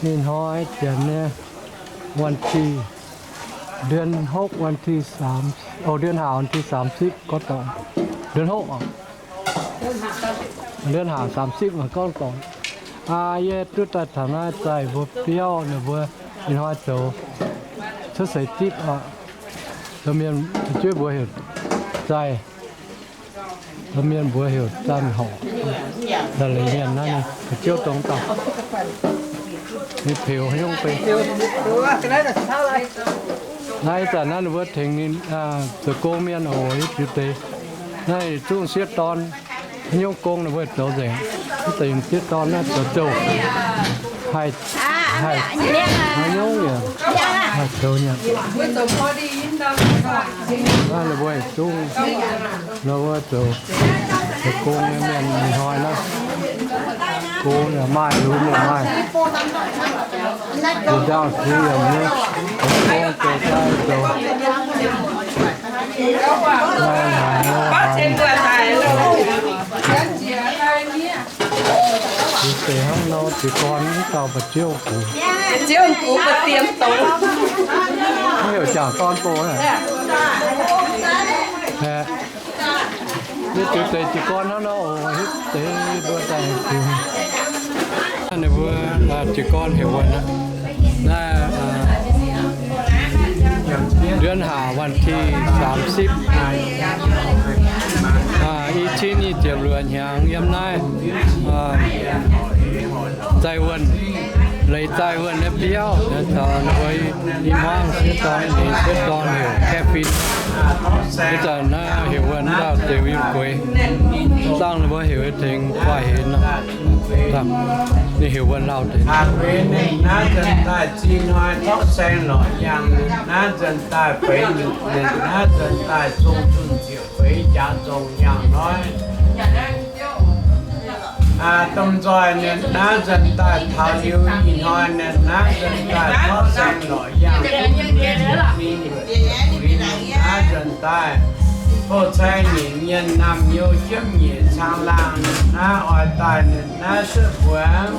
Ih hnoi janx nyei วันที่, เดือนหก วันที่สาม, o, เดือนห้า วันที่สามสิบ gorngv dorngc. เดือนหก เดือนห้า สามสิบ gorngv dorngc. Aa, yie duqv daaih taux naaiv zaih mbuo biauv ninh mbuo ih hnoi zoux cuotv seix zipv oc. Zoux mienh fu'jueiv mbuox heuc zaih, zoux mienh mbuox heuc zaih horc. Daaih leiz mienh naaiv ninh fu'jueiv dongh dauh ninh peux haaix nyungc benx. Naaiv ih zanc naaiv ninh mbuo tengx ninh zoux gong mienh oc, yie ziux deix. Naaiv zungv sieqv dorn haaix nyungc gong ninh mbuo zoux nzengc. Mv deix sieqv dorn naaiv zoux zouh, haih, haih haaix nyungc yaac haih zoux nyei. Naaiv ninh mbuo zungv, ninh mbuo zoux, zoux gong nyei mienh ih hnoi naaiv, gong yaac maaih, lunx yaac maaih. Nzangc-qiex yaac nyei, zoux gong zoux daaih zoux. Deix hnangv nor jiez gorn mv dauh ba'ziouv gux. Ba'ziouv gux ba'diemx doz. Mv heuc jangc dorn bou aqv. Yie ziux deix jiez gorn hnangv nor oc, hitv deix mbuo daaih ziux. Ninh mbuo jiez gorn heuc wuonh aqv. Naaiv เดือนห้า วันที่สามสิบ i cin nyic ziepc luoqc hnyangx yiem naaiv zaih wuonh, leiz zaih wuonh nyei biauv, caux ninh mbuo i hmuangv sieqv dorn, ninh sieqv dorn heuc Kaeqv Fin. Ih zanc naaiv heuc wuonh lauh deix wuov gueix, dangh ninh mbuo heuc tengx guaaih heix nor. Ninh heuc wuonh lauh deix. Naaiv nzunc daaih zinh hnoi torqv saeng lorqc yangh, naaiv nzunc daaih feix, naaiv nzunc daaih zong zunh ziepc feix jaax zong yangh hnoi. Domh nzoih ninh naaiv nzunc daaih taux liuz ih hnoi ninh naaiv nzunc daaih torqv saeng lorqc yangh, naaiv nzunc daaih bouh cai nyeic mienh naamh nyouz jiemv nyeic caangh laangh naaiv oix daaih ninh naaiv suotv mbuox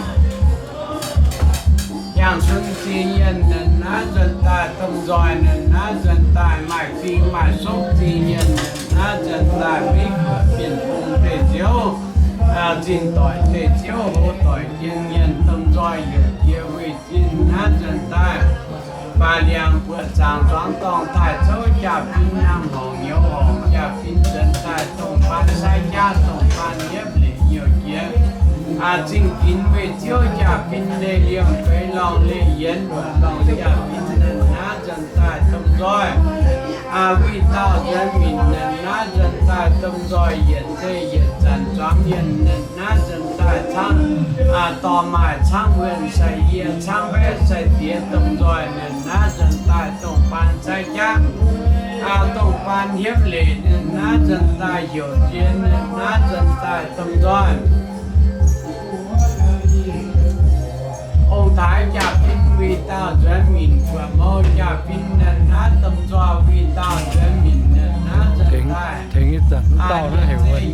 yangh sun zingh yienh ninh naaiv nzunc daaih domh nzoih ninh naaiv nzunc daaih maaih fing maaih sopv zingh yienh ninh naaiv nzunc daaih maiv buatc mienh bung deic ziouv, zinh doic deic ziouv, houv doic jien yienh domh nzoih yaac jiex weih zinh naaiv nzunc daaih baac liangx buoqc zaangc zuangx dorngh daaih zouv jaa-fin naamh horngc nyouz horngc jaa-fin nzunc daaih dongh baan sai jaav dongh baan hiepv leic nyouh jiex. Zingh ginx weih ziouv jaa-fin leiz liemh feix lorngh leiz yienx mbuoqc lorngh jaa-fin ninh naaiv nzunc daaih domh nzoih wuic dauh nzuonx minc ninh naaiv nzunc daaih domh nzoih yietc zeih yietc zanc zuangx mienh ninh naaiv nzunc daaih camv dorh maaih camv wuonh sai-yie camv mbaeqv sai-diex domh nzoih ninh naaiv nzunc daaih dongh baan sai jaav dongh baan hiepv leic ninh naaiv nzunc daaih heuc jiex ninh naaiv nzunc daaih domh nzoih ong-taaix jaa-fin wuic dauh nzuonx minc, buoqc mou jaa-fin ninh naaiv domh nzoih wuic dauh nzuonx minc ninh naaiv nzunc daaih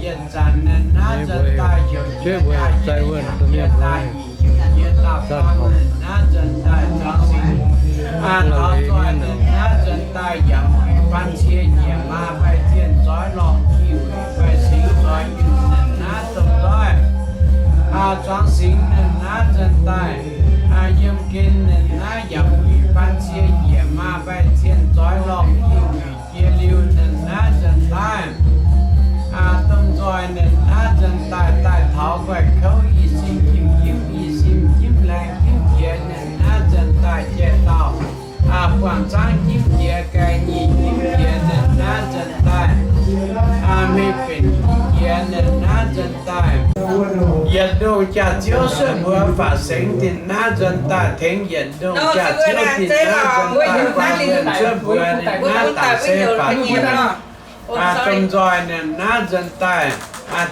yietc zanc ninh naaiv nzunc daaih heuc jiex jaa-fin heuc jiex daaih nyic heuc jiex daaih faam ninh naaiv nzunc daaih zuangx singx taux nzoih ninh naaiv nzunc daaih yaac muic faan cie nyiec maa baih zienh zoix lorngh kih weic baih singx zoix yunh ninh naaiv domh nzoih zuangx singx ninh naaiv nzunc daaih yiem gen ninh naaiv yaac muic faan cie nyiec maa baih zienh zoix lorngh kih weic jiex liuz ninh naaiv nzunc daaih domh nzoih ninh naaiv nzunc daaih daaih taux guaih kouv i sin jimv jimv i sin jimv laengz jimv jiex ninh naaiv nzunc daaih jiex dauh buangh zaangv jimv jiex gaengh nyic jimv jiex ninh naaiv nzunc daaih mei benx jimv jiex ninh naaiv nzunc daaih yietc ndongh jaax-ziouv suotv mbuox faatv sengx ninh naaiv nzunc daaih tengx yietc ndongh jaax-ziouv ninh naaiv nzunc daaih faatv mienh suotv mbuox ninh naaiv daaih se faatv mienh domh nzoih ninh naaiv nzunc daaih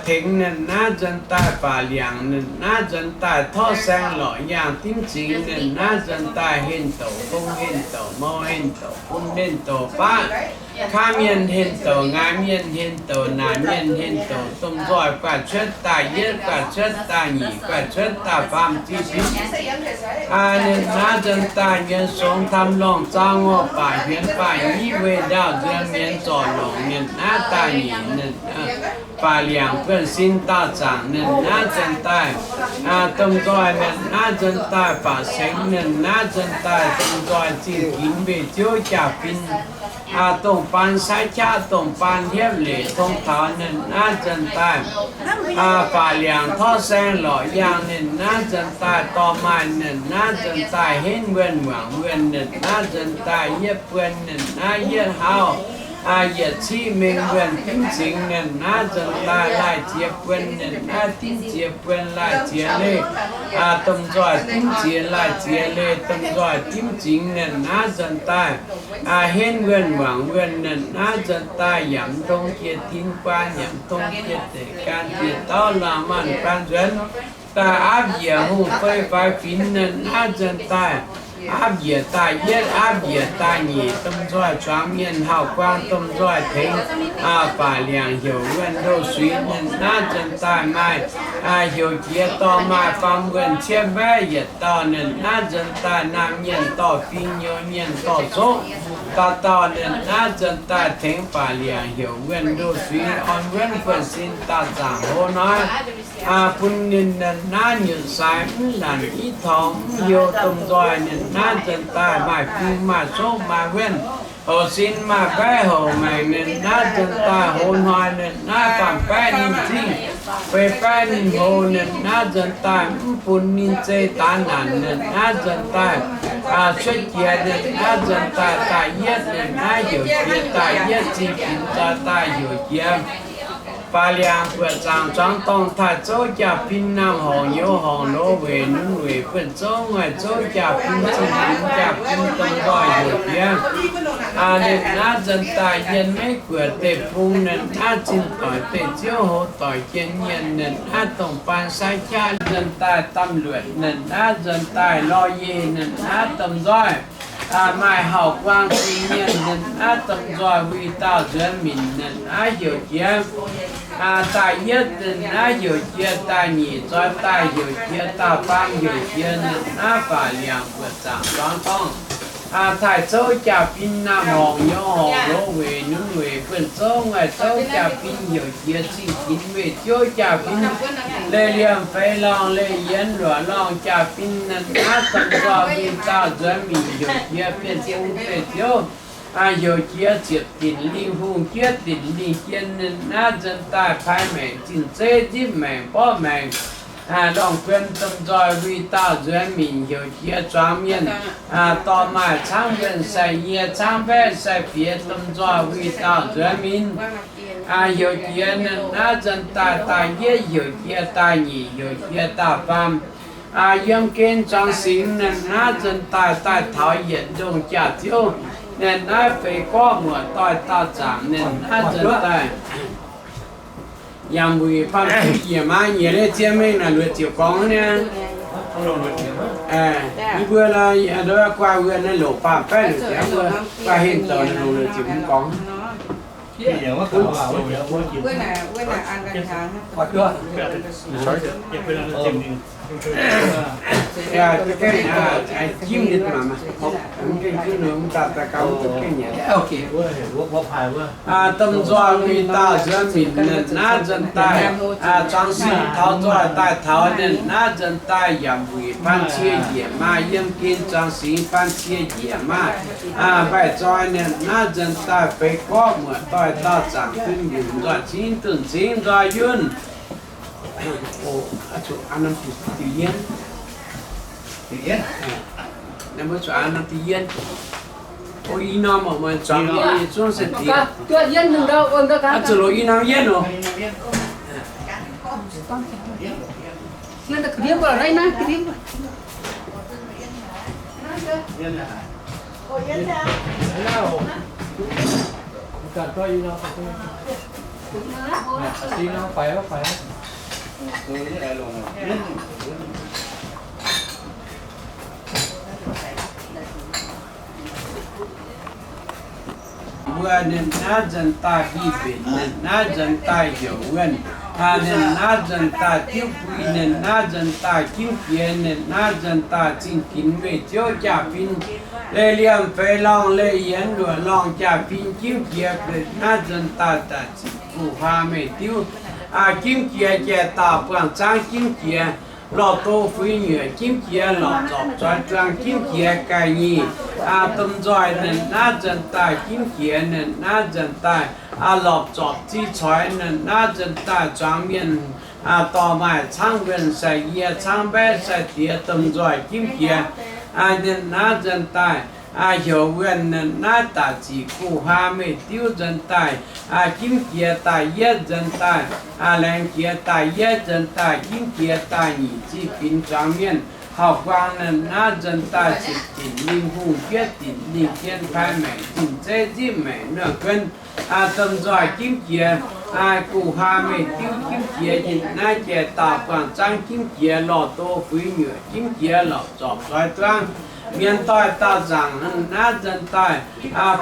tengx ninh naaiv nzuonx daaih, faaux liangc ninh naaiv nzuonx daaih torv saeng lorqc yaangh dimv zingx ninh naaiv nzuonx daaih, henh douc gong, henh douc mou, henh douc bun, henh douc baqv, kaav mienh henh douc, ngaaix mienh henh douc, naaic mienh henh douc, domh nzoih guaaih cuotv daaih yietv, guaaih cuotv daaih nyic, guaaih cuotv daaih faam, zinh binc ninh naaiv nzuonx daaih, nyuonh songx, tam longh, zaang ngorh, baac hienx, baac nyiv, weih ndaauv, nzuonx mienz, zorc longc ninh naaiv daaih nyic ninh faaux liangc buonv-sin daauh zaangc ninh naaiv nzuonx daaih, domh nzoih ninh naaiv nzuonx daaih, faaux sengx ninh naaiv nzuonx daaih, domh nzoih zingh ginx weih ziouv jaa-fin, dongh baan saaiv qaqv, dongh baan hiepv leic tong taux ninh naaiv nzuonx daaih, faaux liangc torv saeng lorqc yaangh ninh naaiv nzuonx daaih, dorh maaih ninh naaiv nzuonx daaih, henv wuonh muangx wuonh ninh naaiv nzuonx daaih, yietv buon ninh naaiv yietv hauv, yietc ciqv mengh wuonh dimv zingx ninh naaiv nzuonx daaih, laih ziex buon ninh naaiv dimv ziex buon, laih ziex leih, domh nzoih dimv ziex, laih ziex leih, domh nzoih dimv zingx ninh naaiv nzuonx daaih, henv wuonh muangx wuonh ninh naaiv nzuonx daaih, yaac mv tong jiex tin guaan, yaac mv tong jiex deic gan, jiex dauh laangh maanh guaan nzuonx daaih, aapv njiec hungh fei faix finx ninh naaiv nzuonx daaih, aapv njiec daaih yietv, aapv njiec daaih nyic, domh nzoih zuangx mienh hauh guang, domh nzoih tengx faaux liangc heuc wuonh ndo suix ninh naaiv nzuonx daaih, maaih heuc jiex dorh maaih faam wuonh ciepv mbaeqv yietc dauh ninh naaiv nzuonx daaih, naamh mienh dorh fing, nyouz mienh dorh zoqv, dauh dauh ninh naaiv nzuonx daaih tengx faaux liangc heuc wuonh ndo suix orn wuonv buonv-sin daauh zaangc hlo hnoi bun ninh, ninh naaiv nyutc sai mv lanc i torngx mv hiuv, domh nzoih ninh naaiv nzuonx daaih maaih fing maaih zoqv maaih wuonh, houc sin maaih mbaeqv houc maengc ninh naaiv nzuonx daaih, hlo hnoi ninh naaiv faam baeqv ninh zingh, feix baeqv ninh hlo ninh naaiv nzuonx daaih, mv bun ninh zeiz daanx nanc ninh naaiv nzuonx daaih, cuotv jiex ninh naaiv nzuonx daaih, daaih yietv ninh naaiv heuc jiex daaih yietv, zingh ginx nzoih daaih heuc jiex faaux liangc buoqc zaangc zuangx dorngh, taaih zouv jaa-fin, naamh horngc nyouz horngc, loz weic nunc weic buonv zouv, nguaih zouv jaa-fin, zingh ginx jaa-fin, domh nzoih heuc jiex ninh naaiv nzuonx daaih, yienh meiv guoqc deic-bung ninh naaiv, zinh doic deic-ziouv, houv doic jien mienh ninh naaiv, dongh baan saaiv qaqv nzuonx daaih, damh luotc ninh naaiv nzuonx daaih, lorh yeih ninh naaiv, domh nzoih maaih hauh guang zingh mienh ninh naaiv, domh nzoih wuic dauh nzuonx minc ninh naaiv heuc jiex daaih yietv ninh naaiv heuc jiex daaih nyic, zoix daaih heuc jiex daaih faam, heuc jiex ninh naaiv faaux liangc buoqc zaangc zuangx dorngh, taaih zouv jaa-fin, naamh horngc nyouz horngc, loz weic nunc weic buonv zouv, nguaih zouv jaa-fin heuc jiex zingh ginx weih ziouv jaa-fin, leih liemh feix lorngh, leih yienx luoqc lorngh jaa-fin ninh naaiv, domh nzoih wuic dauh nzuonx minc heuc jiex bienh bung deic-ziouv, heuc jiex ziepc dinc lingh hungh, jieqv dinc lingh jien ninh naaiv nzuonx daaih, paaiv maengc, zinh zeiv nzipv maengc, mborqv maengc, lorngh guon, domh nzoih wuic dauh nzuonx minc heuc jiex zuangx mienh dorh maaih caangv mbuonx sai-nyie, caangv mbaeqv sai-fiex, domh nzoih wuic dauh nzuonx minc heuc jiex ninh naaiv nzuonx daaih, daaih yietv heuc jiex daaih nyic, heuc jiex daaih faam, yiem gen zuangx singx ninh naaiv nzuonx daaih, daaih taux yietc ndongh jaax-ziouv ninh naaiv, feix gorqv muoc-doic daauh zaangc ninh naaiv nzuonx daaih, yaac wuic faam-fiev njiec maa nyiec, leih zien mengh naaic luoqc ziepc gorngv niaa. Yie mbuo guai wuov naaiv longc faam-fiev luoqc ziepc, mbuo guai henh douc naaiv longc luoqc ziepc hmz gorngv. Domh nzoih wuic dauh nzuonx minc ninh naaiv nzuonx daaih, zuangx singx taux nzoih daaih taux ninh naaiv nzuonx daaih, yaac wuic faan cie njiec maa, yiem gen zuangx singx faan cie njiec maa, mbaih zoi ninh naaiv nzuonx daaih, feix gorqv muoc-doic daauh zaangc dunh yunh nzoih cingv dunh cingv nzoih yunh. Mbuo ninh naaiv nzuonx daaih mbic mbenc, ninh naaiv nzuonx daaih heuc wuonh, ninh naaiv nzuonx daaih diuv bui, ninh naaiv nzuonx daaih jimv jiex, ninh naaiv nzuonx daaih zinh ginx meih ziouv jaa-fin, leih liemh feix lorngh, leih yienx luoqc lorngh jaa-fin jimv jiex, ninh naaiv nzuonx daaih daaih ziqc guh huaa meih diuv, jimv jiex jai dauh buangh zaangv jimv jiex, lorh do fuix nyuoqc jimv jiex, lorh zorpc zoix zuang jimv jiex, ga'nyic domh nzoih ninh naaiv nzuonx daaih jimv jiex, ninh naaiv nzuonx daaih lorh zorpc ziex coix, ninh naaiv nzuonx daaih zuangx mienh dorh maaih caangv wuonh sai yie, caangv mbaeqv sai diex domh nzoih jimv jiex, ninh naaiv nzuonx daaih heuc wuonh, ninh naaiv daaih ziqc guh huaa meih diuv nzuonx daaih jimv jiex, daaih yietv nzuonx daaih laengz jiex, daaih yietv nzuonx daaih jimv jiex, daaih nyic ziex binc zuangx mienh hauh guang, ninh naaiv nzuonx daaih ziepc dinc lingh hungh, juov dinc lingh jien, paaiv maengc zinh zeiv, nzipv maengc norm guon, domh nzoih jimv jiex, guh huaa meih diuv jimv jiex, ninh naaiv jai dauh buangh zaangv jimv jiex, lorh do fuix nyuoqc jimv jiex, lorh zorpc zoix zuangv, mienh doix dauh nzaangc, ninh naaiv nzuonx daaih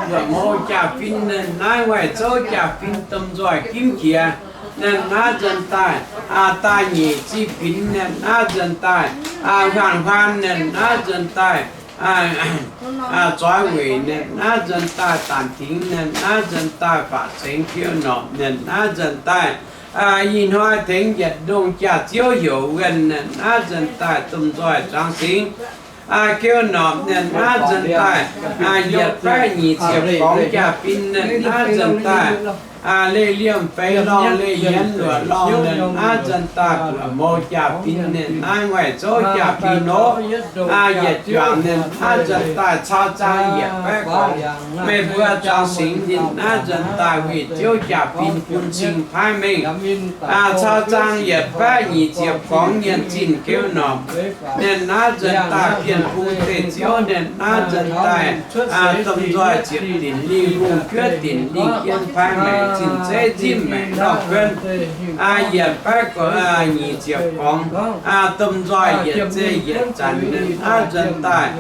buoqc mouz jaa-fin, ninh naaiv nguaaic zouv jaa-fin domh nzoih jimv jiex, ninh naaiv nzuonx daaih daaih nyic ziex binc, ninh naaiv nzuonx daaih huaang-huaan, ninh naaiv nzuonx daaih zoix weic, ninh naaiv nzuonx daaih daanh dingx, ninh naaiv nzuonx daaih faatv sengx, biouv norqc, ninh naaiv nzuonx daaih ih hnoi tengx yietc ndongh jaax-ziouv heuc wuonh, ninh naaiv nzuonx daaih domh nzoih zuangx singx, biouv norqc, ninh naaiv nzuonx daaih yietc baeqv nyic ziepc gorngv jaa-fin, ninh naaiv nzuonx daaih leih liemh feix lorngh, leih yienx luoqc lorngh, ninh naaiv nzuonx daaih buoqc mouz jaa-fin, ninh naaiv nguaaic zouv jaa-fin oc. Yietc juangc ninh naaiv nzuonx daaih cau zaang yietc baeqv gorngv, meih mbuo zuangx singx ninh naaiv nzuonx daaih weih ziouv jaa-fin bun cing paaiv mengh. Cau zaang yietc baeqv nyic ziepc gorngv, nyiemc zinh biouv norqc, ninh naaiv nzuonx daaih bienh bung deic-ziouv, ninh naaiv nzuonx daaih domh nzoih ziepc dinc lingh hungh, juov dinc lingh jien, paaiv maengc zinh zeiv, nzipv maengc norm guon, yietc baeqv gorngv, nyic ziepc gorngv, domh nzoih yietc zei yietc zanc ninh naaiv nzuonx daaih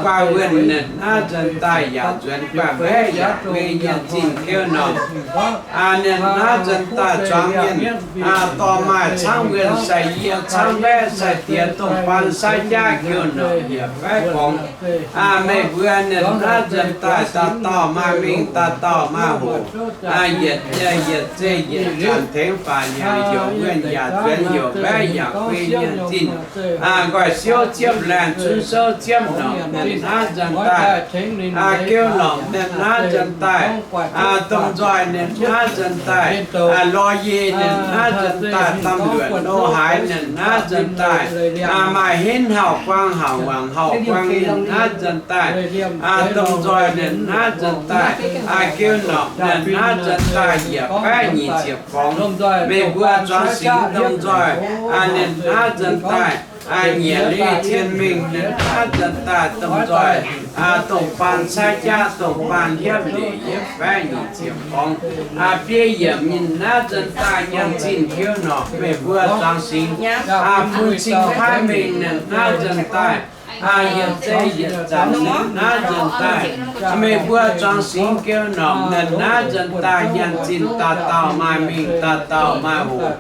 guaaih wuonh, ninh naaiv nzuonx daaih yaac nzuonx guaaih mbaeqv yaac guei, nyiemc zinh biouv norqc, ninh naaiv nzuonx daaih zuangx mienh dorh maaih caangv wuonh sai yie, caangv mbaeqv sai diex, domh baan saaiv jaav biouv norqc yietc baeqv gorngv, meih mbuo ninh naaiv nzuonx daaih dauh dauh maaih mengh, dauh dauh maaih hoc, yietc, yietc zei yietc zanc tengx faatv yaac heuc wuonh yaac nzuonx, heuc mbaeqv yaac guei, nyiemc zinh, nqoi siouv ziepv laengh, cunv souv ziepv norqc, ninh naaiv nzuonx daaih biouv norqc, ninh naaiv nzuonx daaih domh nzoih, ninh naaiv nzuonx daaih lorh yie, ninh naaiv nzuonx daaih domh luonc lo haaix, ninh naaiv nzuonx daaih maaih henv hauh guaang, hauh muangx hauh guaang, ninh naaiv nzuonx daaih domh nzoih, ninh naaiv nzuonx daaih biouv norqc, ninh naaiv nzuonx daaih yietc baeqv nyic ziepc gorngv, meih mbuo zuangx singx domh nzoih, ninh naaiv nzuonx daaih nyiec leiz cien mengh, ninh naaiv nzuonx daaih domh nzoih, domh baan saaiv jaav, domh baan hiepv leic, yietc baeqv nyic ziepc gorngv, biei yiemc ninh naaiv nzuonx daaih nyanc zinh biouv norqc, meih mbuo zuangx singx bun cing paaiv mengh, ninh naaiv nzuonx daaih yietc zei yietc zanc ninh naaiv nzuonx daaih, meih mbuo zuangx singx biouv norqc, ninh naaiv nzuonx daaih nyanc zinh dauh dauh maaih mengh, dauh dauh maaih hoc,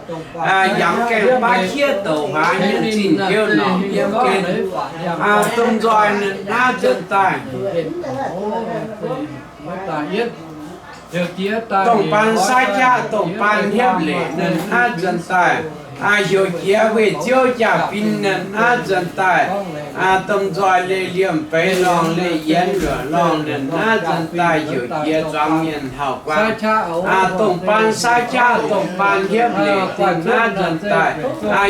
yangh gaengh baav qiex douc huaax nyanc zinh biouv norqc yiem gen, domh nzoih ninh naaiv nzuonx daaih domh baan saaiv jaav, domh baan hiepv leic, ninh naaiv nzuonx daaih heuc jiex weih ziouv jaa-fin, ninh naaiv nzuonx daaih domh nzoih leih liemh feix lorngh, leih yienx luoqc lorngh, ninh naaiv nzuonx daaih heuc jiex zuangx mienh hauh guaang, domh baan saaiv jaav, domh baan hiepv leic, ninh naaiv nzuonx daaih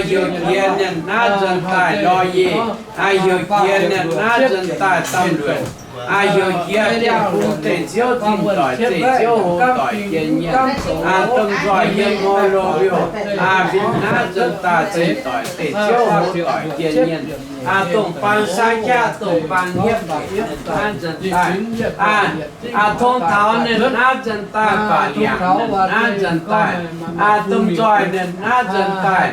heuc jiex, ninh naaiv nzuonx daaih lorh yie, heuc jiex, ninh naaiv nzuonx daaih domh luonc, heuc jiex bienh bung deic-ziouv, zinh doic deic-ziouv, hoc doic jiex nyienh, domh nzoih yiem hlo lo liouh, ninh naaiv nzuonx daaih zinh doic deic-ziouv, hoc doic jiex nyienh, Dongh baan saaiv qaqv, dongh baan hiepv naaiv nzuonx daaih, tong taux ninh naaiv nzuonx daaih, baac liangc ninh naaiv nzuonx daaih, domh nzoih ninh naaiv nzuonx daaih,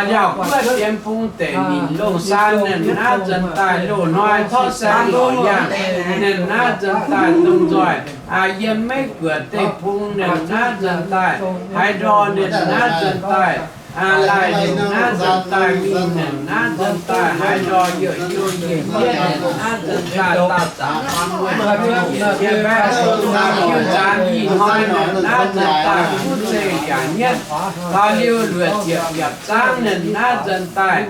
liaauc guoqv diemx bung deic minc longh saan ninh naaiv nzuonx daaih, loz-hnoi torv saeng lorqc yangh ninh naaiv nzuonx daaih, domh nzoih yiem meiv guoqv deic-bung ninh naaiv nzuonx daaih, haaix ndor ninh naaiv nzuonx daaih, laaih ninh naaiv nzuonx daaih, mingh ninh naaiv nzuonx daaih, haaix ndor youc youh yietc yietv ninh naaiv nzuonx daaih, daauh zanc hnoi muonh jienv yietc jienv baeqv, jiu nzaanx ih hnoi ninh naaiv nzuonx daaih, kuv zeih yaac nyietv, taux liuz luoqc ziepc yiapc zaangv ninh naaiv nzuonx daaih,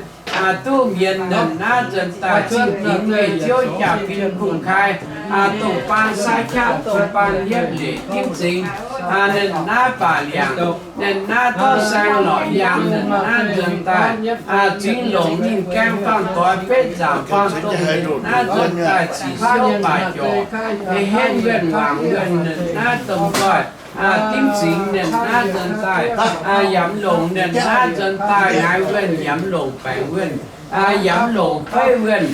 duqv mienz ninh naaiv nzuonx daaih, zingh dingx meih ziouv jaa-fin kungx-kai, dongh baan saaiv qaqv, dongh baan hiepv leic dimv zingx, ninh naaiv baac liangc, ninh naaiv torv saeng lorqc yangh ninh naaiv nzuonx daaih, zingx longc ninh gaeng faang doix betv nzaangc faang dongh ninh naaiv nzuonx daaih, ziqc siouv baac jorc, henv wuonh wangc wuonh ninh naaiv domh nzoih, dimv zingx ninh naaiv nzuonx daaih, yamv longc ninh naaiv nzuonx daaih, ngaix wuonh yamv longc baengc wuonh, yamv longc feiv wuonh,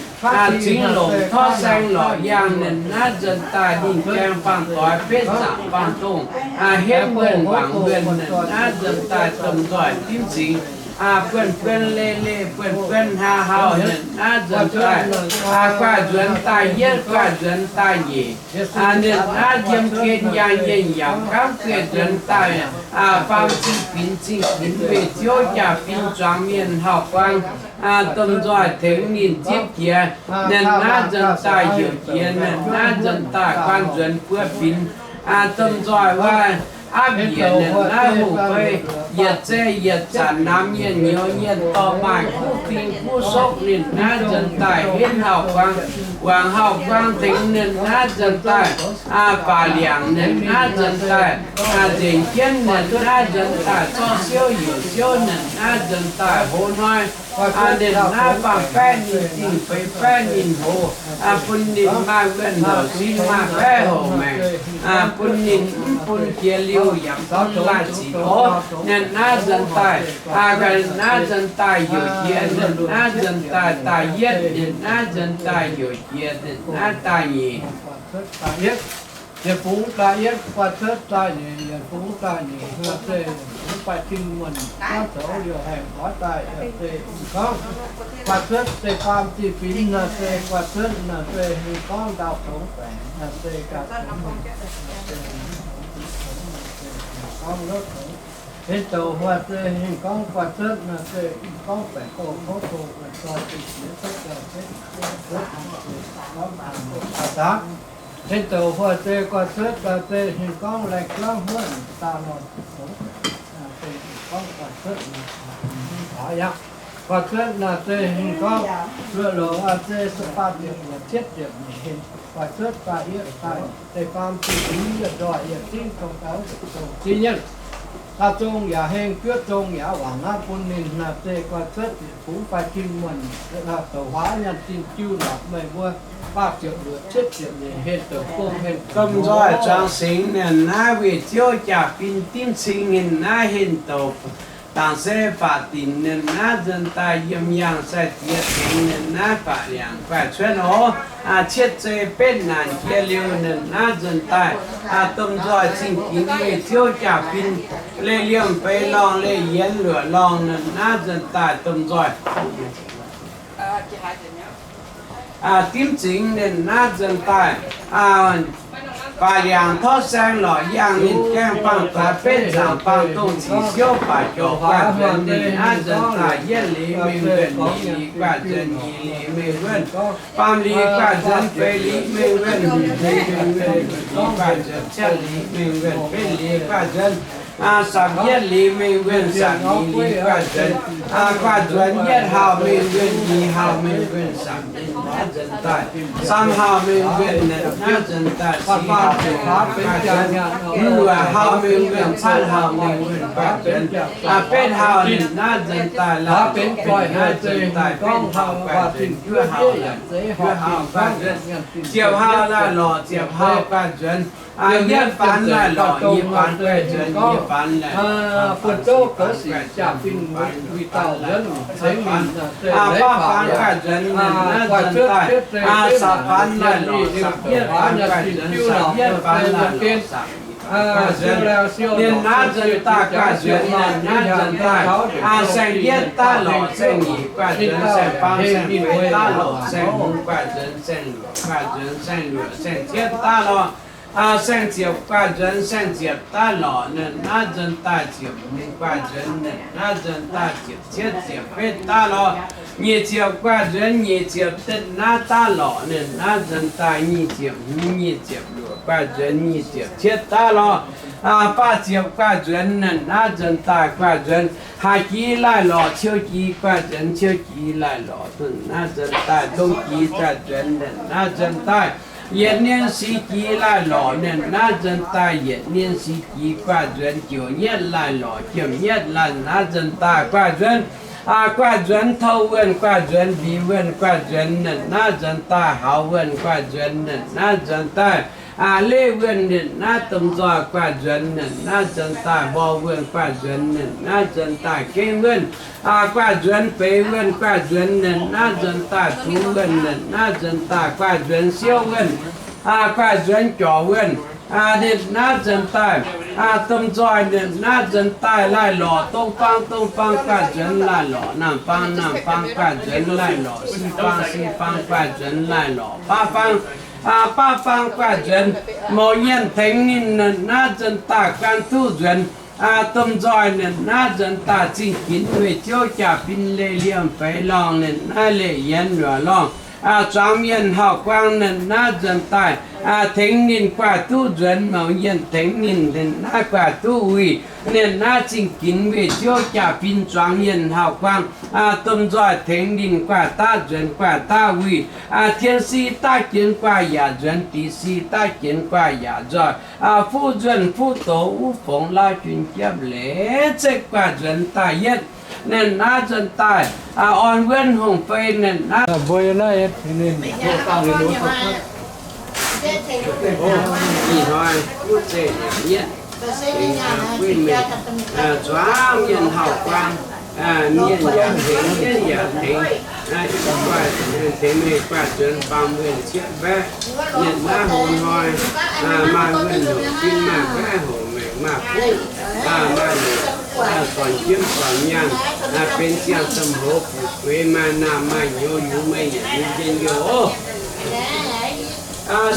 zingx longc torv saeng lorqc yangh ninh naaiv nzuonx daaih, ninh gaeng faang doix betv nzaangc faang dongh, henv wuonh wangc wuonh ninh naaiv nzuonx daaih, domh nzoih dimv zingx, buonv-buonv leih leih buonv-buonv haaix hauh ninh naaiv nzuonx daaih, guaaih nzuonx daaih yietv, guaaih nzuonx daaih nyeic, ninh naaiv yiem gen yangh nyienh yaac gamv gueiv nzuonx daaih, faam zingh binx zingh binx meih ziouv jaa-fin zuangx mienh hauh guaang, domh nzoih tengx ninh zipv jiex, ninh naaiv nzuonx daaih heuc jiex, ninh naaiv nzuonx daaih guaan nzuonx buo binx, domh nzoih wuov apv njiec ninh naaiv hungh fei, yietc zei yietc zanc namx mienh nyouz mienh dorh maaih kuv fing kuv sokv ninh naaiv nzuonx daaih henv hauh guaang, wangc hauh guaang tengx ninh naaiv nzuonx daaih, baac liangc ninh naaiv nzuonx daaih, nzengc jienv ninh naaiv nzuonx daaih, zorqv siouv youc siouv ninh naaiv nzuonx daaih, hoz hnoi ninh naaiv faam-baeqv ninh zingh, feix-baeqv ninh hoz, bun ninh maaih wuonh houc sin, maaih baeqv houc maengc, bun ninh mv bun jiex liuh yaac mv bun laaih ziqc orv. Ninh naaiv nzuonx daaih, naaiv nzuonx daaih youc jiex, ninh naaiv nzuonx daaih daaih yietv, ninh naaiv nzuonx daaih youc jiex, ninh naaiv daaih nyeic. Yietc fungx daaih yietv, guaaih cuotv daaih nyeic, yietc fungx daaih nyeic, se fungx faix-tin muonh, gorngv zoux liouh haengh oix daaih, se gorngv guaaih cuotv se faam zingh binx, naaiv se guaaih cuotv, naaiv se gorngv ndau-kongx baengc, naaiv se gauh gorngv lotv, hinh douc huaax se hingh gorngv guaaih cuotv, naaiv se gorngv baengc doh kouv doh, zoi zingh jiex cuotv gauh cuotv, gorngv daaih daaih daaih. Hinh douc huaax se guaaih cuotv, naaiv se hingh gorngv laengz jauv hmuotv daaih lorh, se gorngv guaaih cuotv, guaaih cuotv naaiv se hingh gorngv luoqc louc, se faam ziepc luoqc cietv ziepc nyeic hinh, guaaih cuotv daaih yietv daaih deix faam zingh binx yietc nzoih yietc zingv dongh gaux dongh zingv nyienh. Daaih zong yaac heng, juov zong yaac wangc aqv bun ninh naaiv se guaaih cuotv fungx faix-tin muonh, douc huaax nyaanh zinh jiu lorqc meih mbuo faam ziepc luoqc cietv ziepc nyeic hinh douc gong hinh domh nzoih zuangx singx ninh naaiv weih ziouv jaa-fin dimv cing ninh naaiv hinh douc dangc se faatv dinc ninh naaiv nzuonx daaih yiem yangh sai-diex tengx ninh naaiv faatv liangc guaaih cuotv oc. Cietv zei betv naanc jiex liuz ninh naaiv nzuonx daaih, domh nzoih zingh ginx weih ziouv jaa-fin, leih liemh feix lorngh leih yienx luoqc lorngh ninh naaiv nzuonx daaih domh nzoih dimv zingx ninh naaiv nzuonx daaih, baac liangc torv saeng lorqc yangh ninh gaeng faang-doix betv nzaangc faang-dongh ziqc siouv baac jorc guaaih nzuonx ninh naaiv nzuonx daaih yietv liz mengh wuonh, nyeic liz guaaih nzuonx nyeic liz mengh wuonh, faam liz guaaih nzuonx feix liz mengh wuonh, guaaih nzuonx cietv liz mengh wuonh, betv liz guaaih nzuonx, sapc yietv liz mengh wuonh, sapc nyeic liz guaaih nzuonx, guaaih nzuonx yietv hauh mengh wuonh, nyeic hauh mengh wuonh, sapc ninh naaiv nzuonx daaih, saam hauh mengh wuonh ninh naaiv nzuonx daaih, cingx hauh mengh wuonh guaaih nzuonx, luoqc hauh mengh wuonh, caatv hauh mengh wuonh guaaih nzuonx, betv hauh ninh naaiv nzuonx daaih, laaih lorqc naaiv nzuonx daaih, betv hauh guaaih nzuonx, juov hauh, juov hauh guaaih nzuonx, ziepc hauh laaih lorqc ziepc hauh guaaih nzuonx, Yietv faan laih lorqc, nyeic faan guaih nzuonx, nyeiz faan laih lorqc, faam faan guaih nzuonx, faam faan laih lorqc, faam faan guaih nzuonx, naaiv nzuonx daaih, saam faan laih lorqc, saam yietv faan guaih nzuonx, saam yietv faan laih lorqc, saam guaih nzuonx, ninh naaiv nzuonx daaih guaih nzuonx, ninh naaiv nzuonx daaih, saeng-yietv daaih lorqc, saeng-nyeic guaih nzuonx, saeng-faam saeng-feix daaih lorqc, saeng-hmz guaih nzuonx, saeng-luoqc guaih nzuonx, saeng-luoqc saeng-cietv daaih lorqc, saeng-ziepc guaih nzuonx, saeng-ziepc daaih lorqc, ninh naaiv nzuonx daaih ziepc hmz guaih nzuonx, ninh naaiv nzuonx daaih ziepc cietv ziepc betv daaih lorqc, nyic ziepc guaih nzuonx, nyic ziepc daaih lorqc, ninh naaiv nzuonx daaih nyic ziepc hmz, nyic ziepc luoqc guaih nzuonx, nyic ziepc cietv daaih lorqc, faah ziepc guaih nzuonx, ninh naaiv nzuonx daaih guaih nzuonx, haaix jiex laih lorqc, ciou jiex guaih nzuonx, ciou jiex laih lorqc, ninh naaiv nzuonx daaih dongh jiex guaih nzuonx, ninh naaiv nzuonx daaih yietc nien si jiex laih lorqc, ninh naaiv nzuonx daaih yietc nien si jiex guaih nzuonx, joux nyietv laih lorqc, jiem nyietv laih naaiv nzuonx daaih guaih nzuonx, guaih nzuonx tou wuonh guaih nzuonx, mbiz wuonh guaih nzuonx, ninh naaiv nzuonx daaih haux wuonh guaih nzuonx, ninh naaiv nzuonx daaih leiz wuonh, ninh naaiv domh nzoih guaih nzuonx, ninh naaiv nzuonx daaih mborh wuonh guaih nzuonx, ninh naaiv nzuonx daaih gengh wuonh guaih nzuonx, beix wuonh guaih nzuonx, ninh naaiv nzuonx daaih tuix wuonh, ninh naaiv nzuonx daaih guaih nzuonx siouv wuonh, guaih nzuonx jorc wuonh, ninh naaiv nzuonx daaih domh nzoih, ninh naaiv nzuonx daaih laih lorqc, dongh faang, dongh faang guaih nzuonx laih lorqc, naamh faang, naamh faang guaih nzuonx laih lorqc, si faang, si faang guaih nzuonx laih lorqc, baav faang, baav faang guaih nzuonx, mouz nyienh tengx ninh, ninh naaiv nzuonx daaih guanh duqv nzuonx, domh nzoih, ninh naaiv nzuonx daaih zingh ginx weih ziouv jaa-fin leih liemh feix lorngh, ninh naaiv leih yienx luoqc lorngh, zuangx mienh hauh guang, ninh naaiv nzuonx daaih tengx ninh guaih duqv nzuonx, mouz nyienh tengx ninh, ninh naaiv guaih duqv wuih, ninh naaiv zingh ginx weih ziouv jaa-fin zuangx mienh hauh guang, domh nzoih tengx ninh guaih daav nzuonx guaih daav wuih, tien si daav jienx guaih yaac nzuonx, diex si daav jienx guaih yaac nzoih, fuqv nzuonh fuqv doz, uv fongx lauv jun jiepv leiz, zeiv guaih nzuonx daaih yietv, ninh naaiv nzuonx daaih orn wuonv hungh fei, ninh naaiv mbuo naaiv, ih hnoi wuov zeiv yaac yietv, zuangx mienh hauh guang, mienh yaac tengx, yietv yaac tengx, guaih tengx meih guaih nzuonx baamh wuonh cietv mbaeqv, yietv naaiv hlo hnoi, maaih wuonh hoc fim, maaih mbaeqv hoc maengc, maaih fuqv, maaih sornc jiemv sornc nyaanh, benx ziangh domh hoz fu'jueiv, maaih naamh maaih nyouz yungz meih yietc liuz njien-youh oc.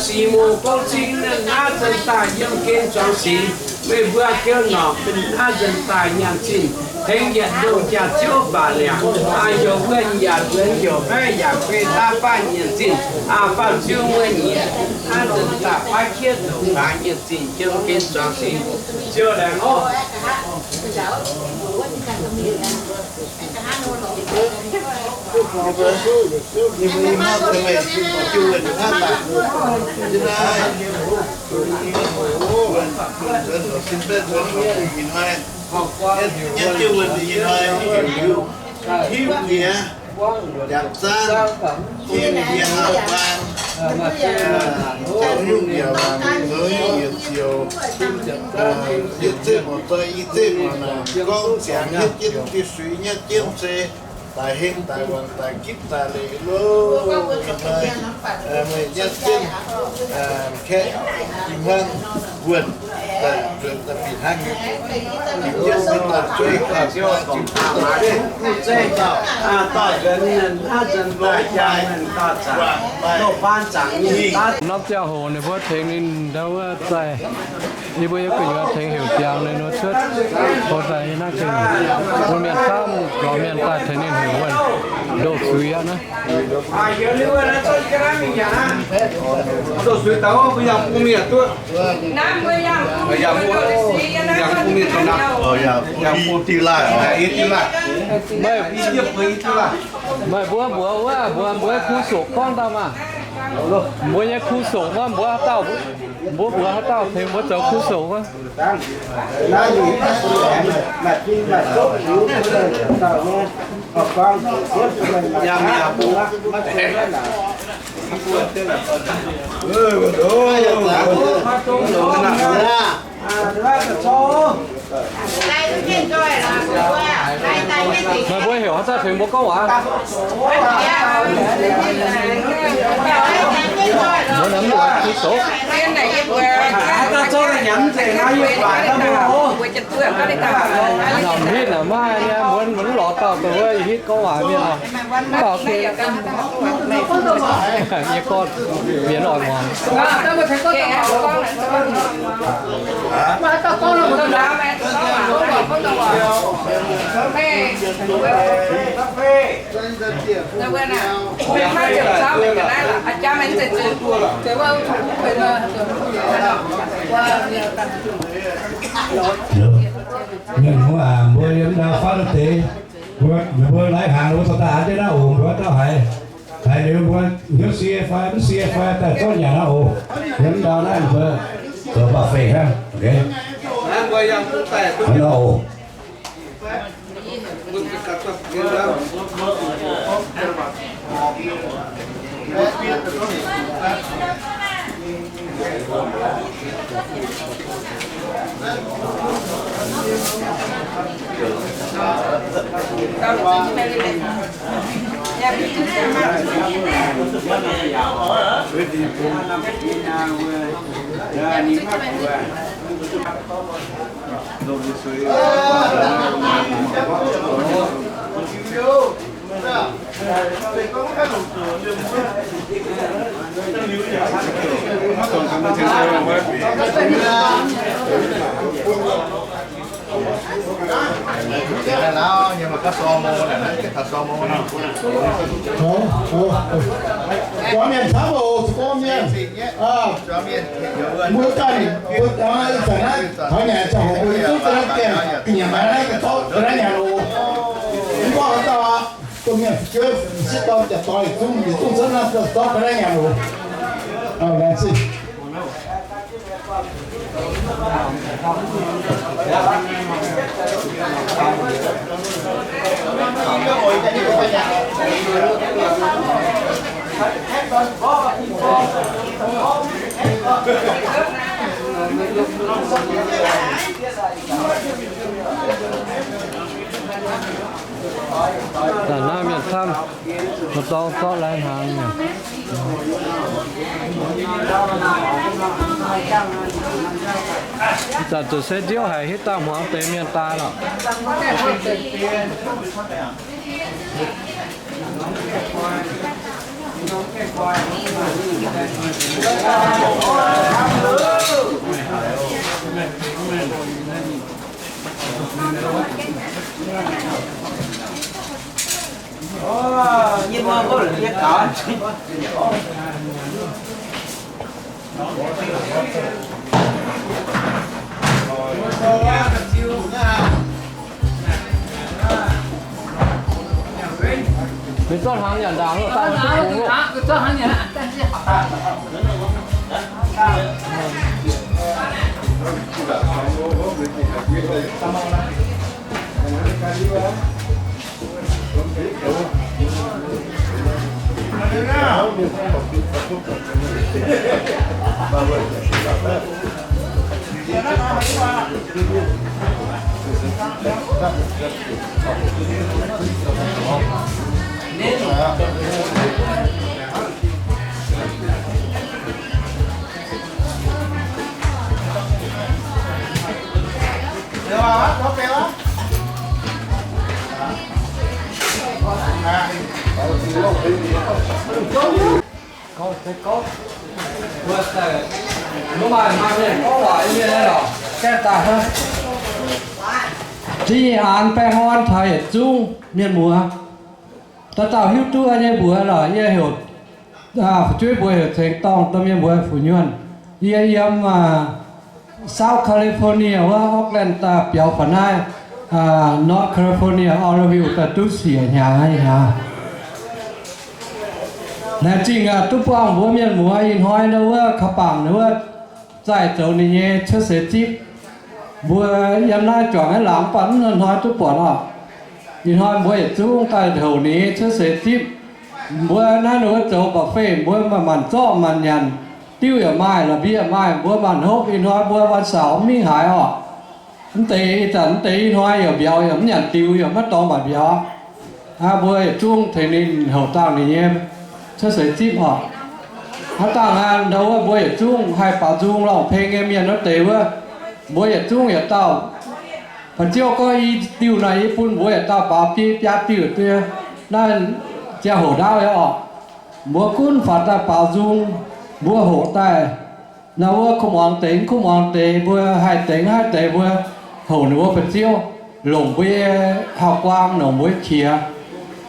Six mungz gouv cing ninh naaiv nzuonx daaih yiem gen zuangx singx, meih mbuo kouv norqc ninh naaiv nzuonx daaih nyaanh zinh, tengx yietc ndoh jaax-ziouv baac liangc, heuc wuonh yaac nzuonx, heuc mbaeqv yaac guei daav baav nyaanh zinh, faam-ziu muonh nyieqc naaiv nzuonx daaih baav kiev ndoqc gaax nyaanh zinh yiem gen zuangx singx, ziouc laengz oc. Hiuv nyei, jangx zaanv, hiuv nyei, aa, baang, zoux nyungc yaac waac mingh, zoux nyungc yaac ziouc, yietc zeiv mouc doic, i zeiv mouc naaic, gorngv ziangx nyetv jienv, duqv suix nyetv jienv se daic heng daic waanc daic gitv daic leiz loh. Meih nyatv jienv kaeqv hnangv wuonh, daaih nzuonx daaih bieqc hnangv nyei. Bieqc jienv daaih zueiz gauh, zueiz gauh, daaih nzuonx naaiv nzuonx daaih jaa mienh daaih zaangc, loz-faan zaangc nyei daav. Norm ziangh hoc ninh mbuo tengx ninh ndau wuov zaih, yie mbuo yiem gu'nyuoz tengx heuc ziangx ninh mbuo cuotv, tov daaih yie naaiv gengh, mbuo mienh camv lorz mienh daaih tengx ninh heuc wuonh, ndoh zuiz aqv naaiv. Meih mbuo mbuox wuov, mbuo mbuox kuv soqc gorngv daaih maah. Mbuo nyei kuv soqc wuov, mbuox haaix dauh, mbuo mbuox haaix dauh tengx mbuo zoux kuv soqc wuov. Yiem yaac mbuo Meih mbuo heuc haaix dauh tengx mbuo gorngv waac? Mbuo nor mv duqv Giduc. Naaic hitv naaic maaih nyei, mbuo mv lorz dauh dongh wuov hitv gorngv waac mienh oc. Mv baac yie gorngv mienv oix muangx. Mienh muoz aac, mbuo yiem ndau fatv deix, mbuo, mbuo lai hnaangx mbuo dorh daaih an jienv naaiv oc, mbuo dauh haiz, haiz liuz mbuo hnyouv sie fai mv sie fai daaih zorqv nyanc naaiv oc. Yiem ndau naaiv mbuo zoux buffet hnangv. Hnangv nor oc. Gorngv mienh camv oc, gorngv mienh. Mbuo ganh, mbuo ih zanc naaiv taux nyanc ziangh hoc mbuo zungv ga'naaiv gaengh nyanc maiv naaiv ga'zorqv ga'naaiv nyanc oc. Mv gorngv haaix dauh aqv, dongh mienh fu'jueiv sieqv dorn jaax doix zungv, yietc zungv cuotv naaiv ga'zorqv ga'naaiv nyanc oc. Laengz zingh. Naaiv mienh camv, maaih dorngx zorqv lai hnaangx. Zanc zuqc se ndiouv haic, hitv dangh hmuangx deix mienh daaih lorqc. Mienh zorqv hnaangx nyanc ndaangc, zorqv hnaangx nyanc. Gorngv se gorngv, mbuo daaih, mbuo maaih, maaih mienh gorngv waac nyei mienh naaiv lorqc, gaengh daaih hnangv. Zinh nyaanh baengh orn taux yietc zungv mienh muoz. Dauh dauh hiuv duqv nyei mbuox lorqc, yie heuc, fu'jueiv mbuox heuc Ceng Dorngh, domh mienh mbuox Fu Nyuonh. Yie yiem South California wuov Oakland daaih biaux faaux naaiv North California Oroville daaih duqv siec hnyangx hnyangx. Laengz zingh duqv buangh mbuo mienh muoz ih hnoi ndau wuov kaux bangc wuov zaih zoux ninh nyei cuotv seix zipv. Mbuo yiem naaiv juangc naaiv laangz mv baac mv hnoi duqv buatc oc. Ih hnoi mbuo yietc zungv daaih houc ninh nyei cuotv seix zipv. Mbuo naaiv ninh mbuo zoux mba'fei mbuo maanc zorqv maanc nyanc, diuv yaac maaih, la'mbie maaih, mbuo maanc hopv. Ih hnoi mbuo วันเสาร์ mv mingh haaix oc. Mv deix ih zanc mv deix ih hnoi yaac mbiauz yaac mv nyanc diux yaac maiv dorngx mbatc mbiauz. Aa, mbuo yietc zungv tengx ninh houc dangh ninh nyei cuotv seix zipv oc. Hnangv dangh aqv, ndau wuov mbuo yietc zungv haih baaux nzung lorngh peng nyei mienh wuov deix wuov, mbuo yietc zungv yietc dauh. Ba'ziouv gorngv i diuh naaic yie bun mbuo yietc dauh baaux biei biaa diuh duqv. Naaiv ziangh hoc ndaauv yaac oc, mbuo gunv faaux daaih baaux nzung, mbuo hoqc daaih. Ndau wuov kuv muangx deix, kuv muangx deix, mbuo haih deix, haih deix, mbuo houc ninh mbuo ba'ziouv, longc mbuo nyei hauv-guaang, longc mbuo nyei qiex.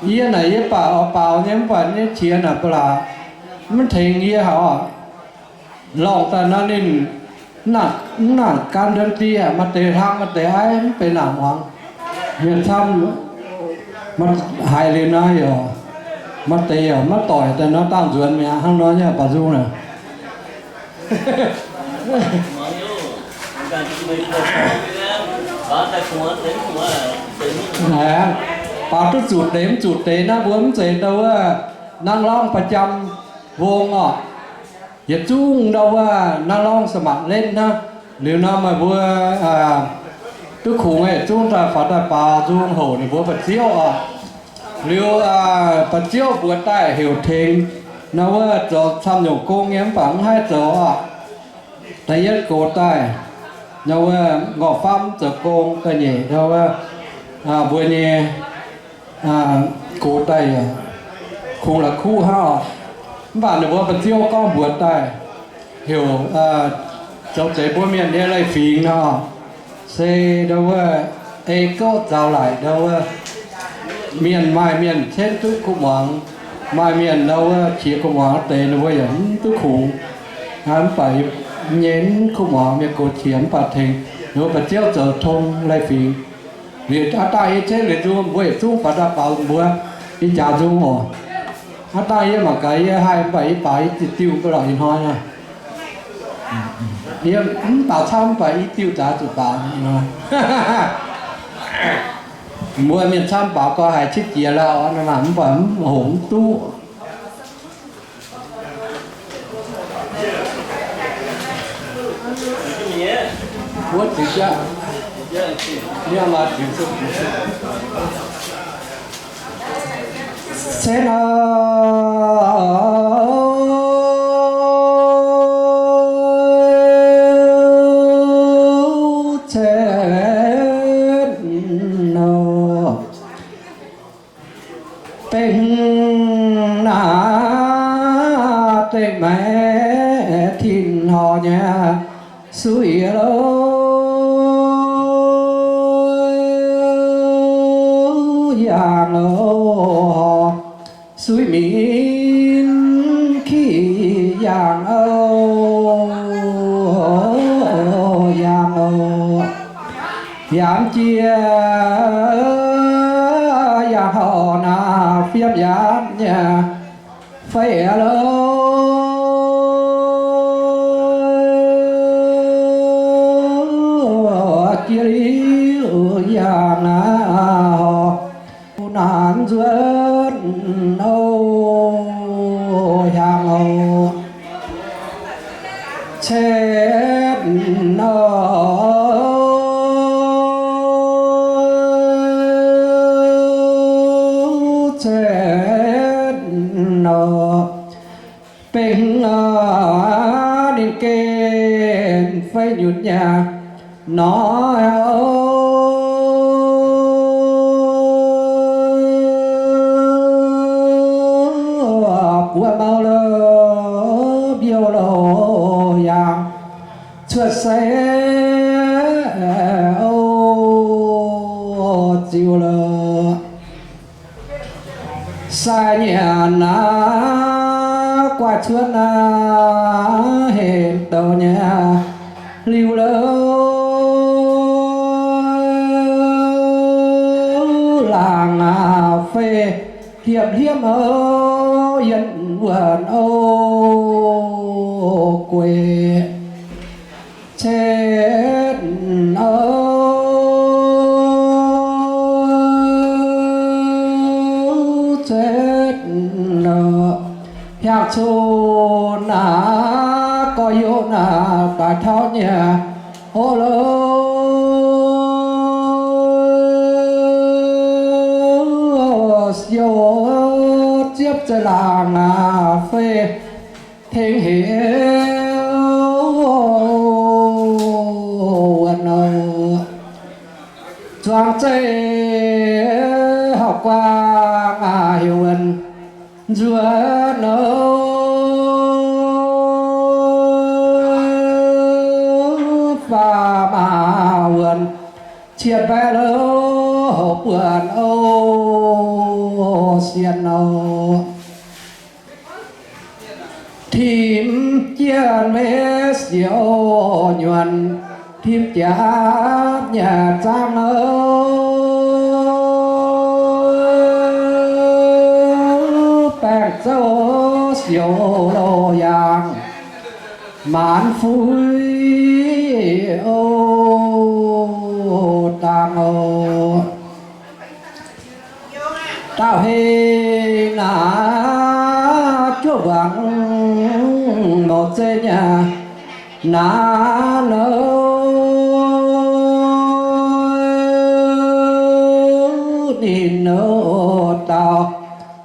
Yie naaic yie baac oix baaux nyei, mv baac nyei qiex naaic ba'laqc, mv tengx yie haic oc. Lorngh daaih nor ninh mv nangc gan ndon die, maaih deix hlang, maaih deix aiv, mv benx nangc muangx. Mienh camv, haiz liuz nor yaac maaih deix yaac maiv doic daaih nor dangh nzuonx mi'aqv. Hnangv nor nyei baaux nzung naaic. Baaux duqv zuqc deix mv zuqc deix naaiv mbuo mv zeiz ndau wuov นักร้องประจำวง oc. Yietc zungv ndau wuov นักร้องสมัครเล่น hnangv. Liuz nor meih mbuo duqv kungx yietc zungv daaih faaux daaih baaux nzung houc ninh mbuo ba'ziouv oc. Liuz ba'ziouv mbuox daaih heuc tengx ndau wuov zoux camv nyungc gong nyei mv baac mv haih zoux oc. Da'yietv gox daaih ndau wuov ngorc faamv zoux gong, da'nyeic ndau wuov mbuo nyei gox daaih kungx la'kuqv hnangv oc. Mv baac ninh mbuo ba'ziouv gorngv mbuox daaih heuc zoux zeiz mbuo mienh nyei leiz-fingx nor, se ndau wuov ei gouv zaux laic ndau wuov mienh maaih mienh cenv duqv kuv muangx, maaih mienh ndau wuov qiex kuv muangx deix ninh mbuo yaac mv duqv kungx. Mv baac nyei mv kuv muangx mienh gox qiex mv baac tengx ninh mbuo ba'ziouv zoux tong leiz-fingx. Liuz aav dangh yie cenv liuz nzung mbuo yietc zungv faaux daaih baaux mbuo nyei jaax nzung oc. Aav dangh yie mangc gaax yie haih mv baac yie baaux i diuh diuh mv baac lorqc ih hnoi naaiv. Yie mv baaux camv mv baac i diuh zaax zuqc baaux ih hnoi. Mbuo mienh camv baaux gau haiz qiex jiez lauh naaic mv baac mv hoqc mv duqv. Cen nor, cen nor. Bengh naaiv dengh maengx tin-horc nyei suiv-loz yangh oc, suiv-minc kih yangh oc, yangh oc. Yaac jiex yaac horc naaic fiem yaac nyei fei loh. Jiex liuz yaac naaic horc naanc nzuonx oc, yangh oc. Cen nor, cen nor, bengh ninh gen fei nyutc nyei nor, buo mau lo mbiouh lo yangh cuotv seix oc, ziux lo. Sai nyanc naaiv guaix cuotv naaiv henv douc nyei liuz lo, laangz fei hiepv hiepv oc, yienh wuonc oc, gueix. Cetv oc, cetv oc. Cun naaiv gorx-youz naaiv daaih taux nyei, o, siou ziepv zeiv-laangc aac, fei tengx heix wuonh nor, zuangx zeiv horqc guaang aac, heuc wuonh nzuonx nor, faam aac wuonh cietv mbaeqv louh buonc o, sienx nor. Tim jienv meiv siouc nyuonh, tim jaav nyei zaangv o, baengh zouv siouc loz yaangh, maanc fuix o, dangh o. Dauh heng naaiv juov mbuangz mouc zeiv nyei naaiv nor, ninh nor dauh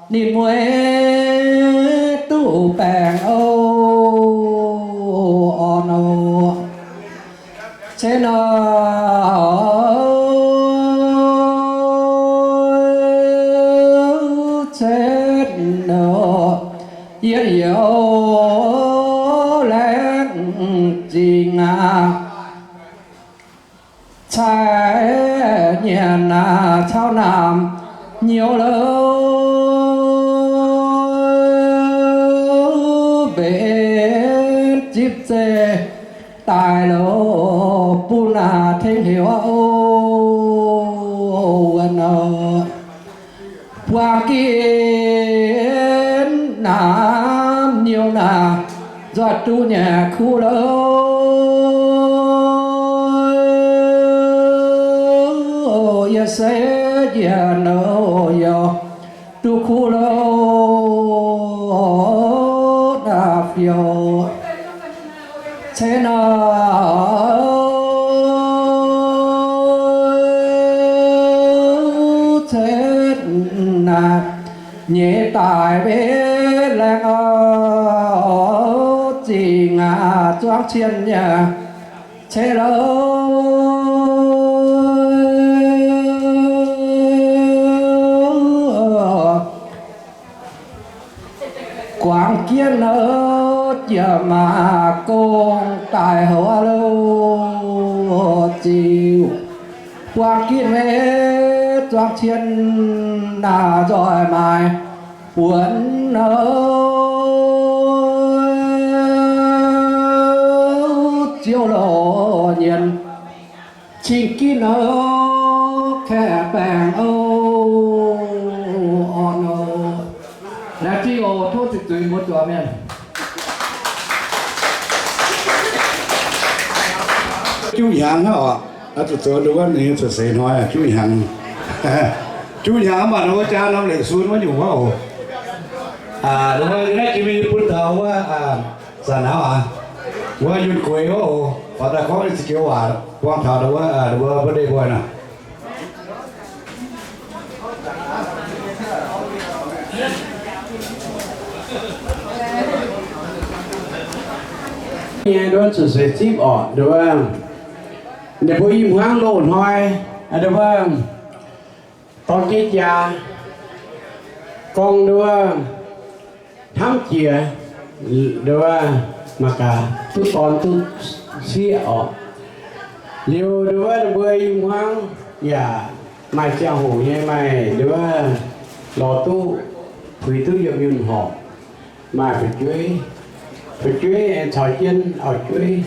ninh mueiz duqv baengh o, orn o. Cen nor, cen nor, yie youz laengz zingh aqv. Cai nyanc aqv, caux naamh nyouz louh mbenc zipv zeiv daaih louh bun aqv tengx heuc o, wuonh nor. Buangh ginv naamh nyouz naaic, nzoih duqv nyanc kuv louh. Yie se njiec nouh youh duqv kuv louh naaic fiouv. Cen nor, cen naaic nyeiz daic mbenc laengz o, zingh aqv zuangx cien nyei ceix louh. Guangc jienv nor, jiex maac gong daaih houc louh ziux. Buangh ginv meiv zuangx cien naaic nzoih maaic buonc nor, ziouv loz nyienz cing ginv nor, kaeqv baengh o, orn o. Laengz zingh oc. Tov ziqc zuiz mbuo zuangx mienh. Juqv hnyangx hnangv oc. Zuqc zoux nduov wuov ninh cuotv seix hnoi juqv hnyangx. Juqv hnyangx mv baac nduov wuov jaa norm leic sun wuov nyungc wuov oc. Nduov wuov naaiv jiex mingh bun taux wuov zanc hnangv aqv. Wuov yunh gueix wuov oc. Faaux daaih gorngv ninh za'gengh waac buangh taux nduov wuov, nduov wuov birthday boy naaic. Nyei nduov cuotv seix zipv orqc, nduov, ninh mbuo i hmuangv loz-hnoi, nduov, dorng jeiv jaa, gorngv nduov, hnamv jiex, nduov, mangc gaax duqv dorn duqv sieqv orqc. Liuz nduov, ninh mbuo i hmuangv yaac maaih ziangh hoc nyei maaih nduov, lorz duqv, puix duqv yiem yunh horpc. Maaih fu'jueiv, fu'jueiv aengx caux jienv auv-jueiv,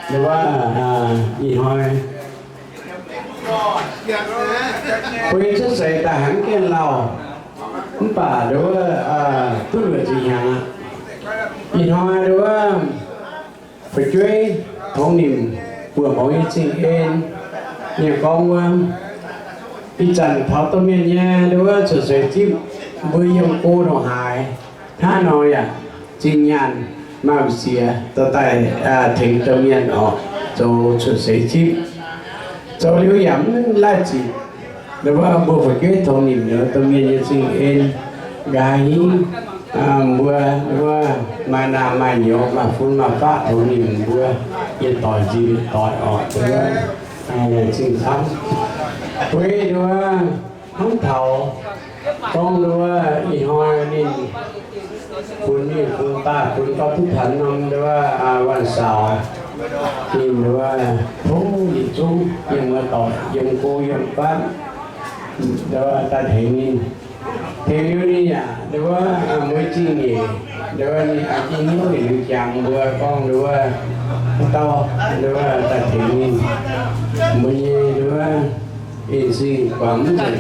nduov, ih hnoi bun cuotv seix daaih haiz mv gaengh lauh, mv baac nduov, duqv luoqc ziepc hnyangx aqv. Ih hnoi nduov, fu'jueiv tongx nimc buoz-mongh nyei zingh en, ninh gorngv wuov, ih zanc taux domh mienh nyei nduov cuotv seix zipv, mbuo yiem go ndongc haaix hnangv nor yaac zinh nyaanh maaih ziex dorh daaih tengx domh mienh oc, zoux cuotv seix zipv. Zoux liuz yaac mv laih zic, nduov mbuo fu'jueiv tongx nimc nduov domh mienh nyei zingh en, nqa'haav hingv mbuo, nduov maaih naamh maaih nyouz maaih fun maaih faqv tongx nimc mbuo nyei doic nziex doic oc, nduov laengz zingh camv. Beiv nduov hnamv taux gorngv nduov ih hnoi ninh funx mingh funx daaih funx gauh duqv tanx norm nduov waanc saaux, ninh nduov tov yietc zungv yiem muoz-doic yiem go yiem fatv nduov daaih tengx ninh. Tengx liuz ninh yaac nduov mueiz zingh nyeic, nduov ninh a'jinh hnyouv heuc liuz jangx mbuo gorngv nduov, dauh nduov daaih tengx ninh, mbuo nyei nduov en zingh guangc mv nzengc.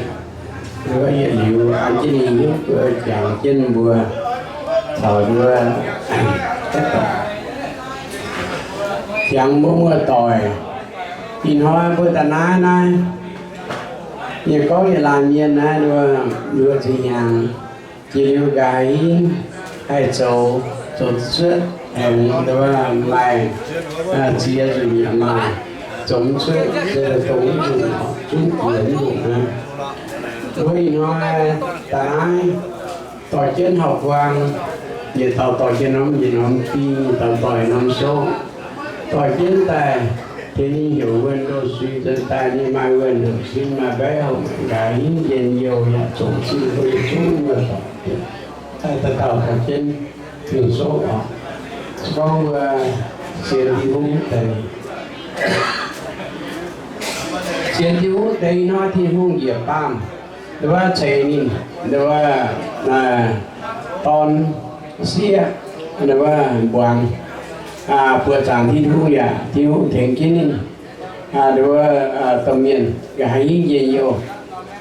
Nduov yietc liuz a'jinh hnyouv jangx jienv mbuo taux nduov jangx mbuo muoz-doic. Ih hnoi mbuo da'naaiv naaiv, yie gorngv yietc laanh mienh naaiv nduov, nduov zinh hnyangx, jiex liuz nqa'haav hingv haih zoux, zoux cuotv aengx nduov maaih ziex nzunc yaac maaih, zoux mv cuotv se dongh mv nzunc, zungv jiex mv nzunc aqv. Mbuo ih hnoi da'naaiv dorh jienv hauv-buang, yietc dauh dorh jienv norm yietc norm fing, yietc dauh dorh norm souv, dorh jienv daaih tengx ninh heuc wuonh loz-suix nzuonx daaih, ninh maaih wuonh heuc sin, maaih mbaeqv heuc nqa'haav hingv njien-youh yaac zoux zingh mbuo yietc zungv wuov dauh dauh dorh jienv mingh souv oc. Se gorngv mbuo sienx Tin-Hungh deix, sienx Tin-Hungh deix ih hnoi Tin-Hungh njiec baamh nduov ceix ninh nduov dorn sieqv nduov mbuangz, buoz-zaangc Tin-Hungh yaac Tin-Hungh tengx jienv ninh nduov domh mienh nqa'haav hingv njien-youh.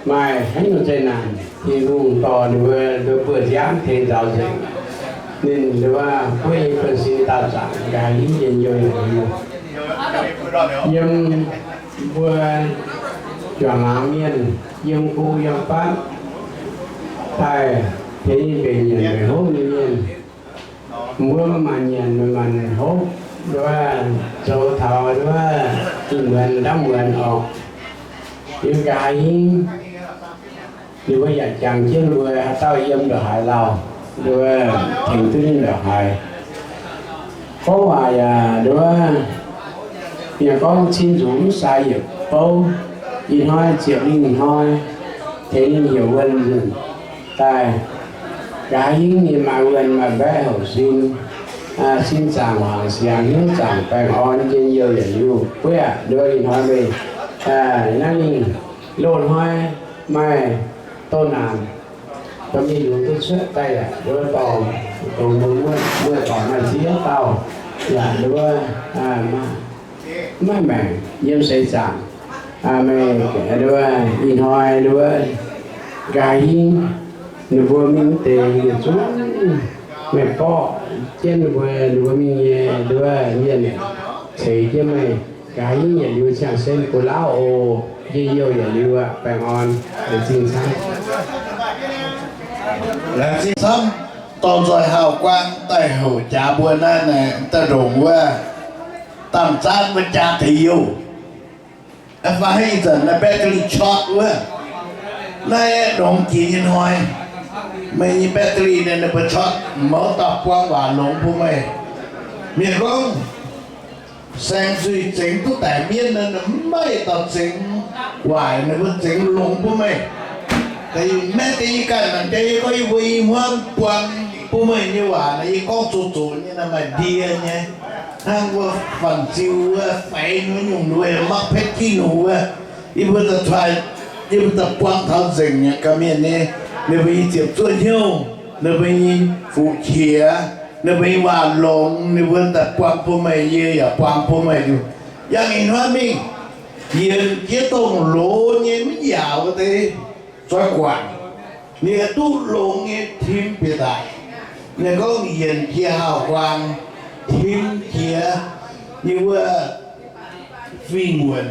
Maaih haaix nyungc zeqc naanc Tin-Hungh dorh ninh mbuo nduov buoz-nziaamv tengx nzaaux nzengc. Ninh nduov buov nyei buonv-sin daauh zaangc nqa'haav hingv njien-youh. Yiem mbuo juangc laangz mienh, yiem go yiem fatv daaih tengx ninh mbenc nyanc mbenc hopv nyei mienh, mbuo maaih nyanc maaih hopv, nduov zoux taux nduov ih muonz ndamv muonz oc. Liuz nqa'haav hingv ninh mbuo yaac jangx jienv mbuo haaix dauh yiem ndongc haaix lauh, nduov tengx duqv ninh ndongc haaix. Gorngv waac yaac nduov, yaac gorngv cin nzunc mv sai yietc bouv. Ih hnoi ziepc lingh hnoi, tengx ninh heuc wuonh nzunc daaih, nqa'haav hingv ninh maaih wuonh maaih mbaeqv houc sin, sin zaangc hmuangx siangx hnyouv zaangc baengh orn njien-youh yietc liuz. Buov yaac nduov ih hnoi meih naaiv mingh loz-hnoi maaih douz naanc, dorh mingh yungz duqv cuotv daaih yaac nduov dorngx, dongh muoz-doic maaih ziex dauh yaac nduov maiv maengc yiem seix zaangc. Meih nduov ih hnoi nduov nqa'haav hingv ninh mbuo mingh wuov deix yietc zungv meih borqv jienv ninh mbuo, ninh mbuo mingh nyei nduov mienh ceix jienv meih. Nqa'haav hingv yietc liuz ciangv sen bun lauv oc. Njien-youh yietc liuz aqv, baengh orn, laengz zingh camv. Laengz zingh camv, dorh nzoih Haauh Guaang daaih houc jaax mbuo naaiv, naaiv daaih ndongc wuov, dangh zaanv mbuo jaa deix youh. Fai ih zanc naaiv battery ช็อต wuov, naaiv ndongx jiex nyei hnoi, meih nyei battery naaiv ninh mbuo ช็อต, mouz dauh buang waac longx bun meih. Mienh gorngv, saeng-zuih zengx duqv daic mienv nor, maiv dauh zengx waaic, ninh mbuo zengx longx bun meih. Maiv deix yie ganh mangc jaax, yie gorngv yie mbuo i hmuangv buang bun meih nyei waac naaic, yie gorngv zoqc zoqc nyei, naaiv maaih ndie nyei. Hnangv wuov fanh ziu wuov, faix nyei nyungc nduov, mangc เพชรขี้หนู wuov, yie mbuo daaih, yie mbuo daaih buang taux nzengc nyei ga'mienh nyei. Ninh mbuo nyei ziepc zuoqv hnyouv, ninh mbuo nyei fuqv qiex, ninh mbuo nyei waac longx, ninh mbuo daaih buang bun meih, yie yaac buang bun meih liuz. Yangh ih hnoi mingh, yienc jiex dongh loz nyei mv yaac wuov deix zoih guangc. Ninh duqv longx nyei tim bieqc daic. Ninh gorngv yienc jiex Haauh Guaang, tim jiex nyei wuov fingx wuonc,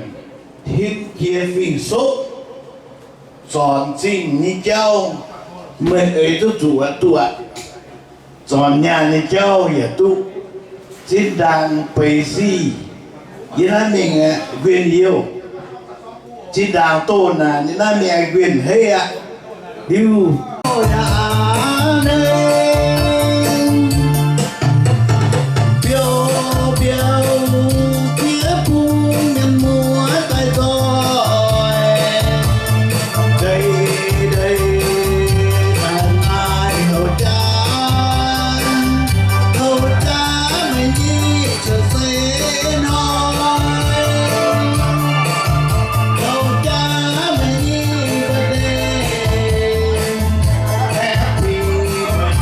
tim jiex fingx sopv, zornc zingh nyei jauv, meih eix duqv zuqc duqv aqv. Zornc nyaanh nyei jauv yaac duqv. Zinh ndaangc beic sic yie naaiv mingh nquin youh. Zinh ndaangc doh naanc yie naaiv mingh nquin heiv aqv. Liuz, biou biou jiex bun mienh muoz daaih nzoih. Deix deix daaih naaiv houc jaax, houc jaax meih nyei cuotv seix hnoi, houc jaax meih nyei birthday, happy birthday to you.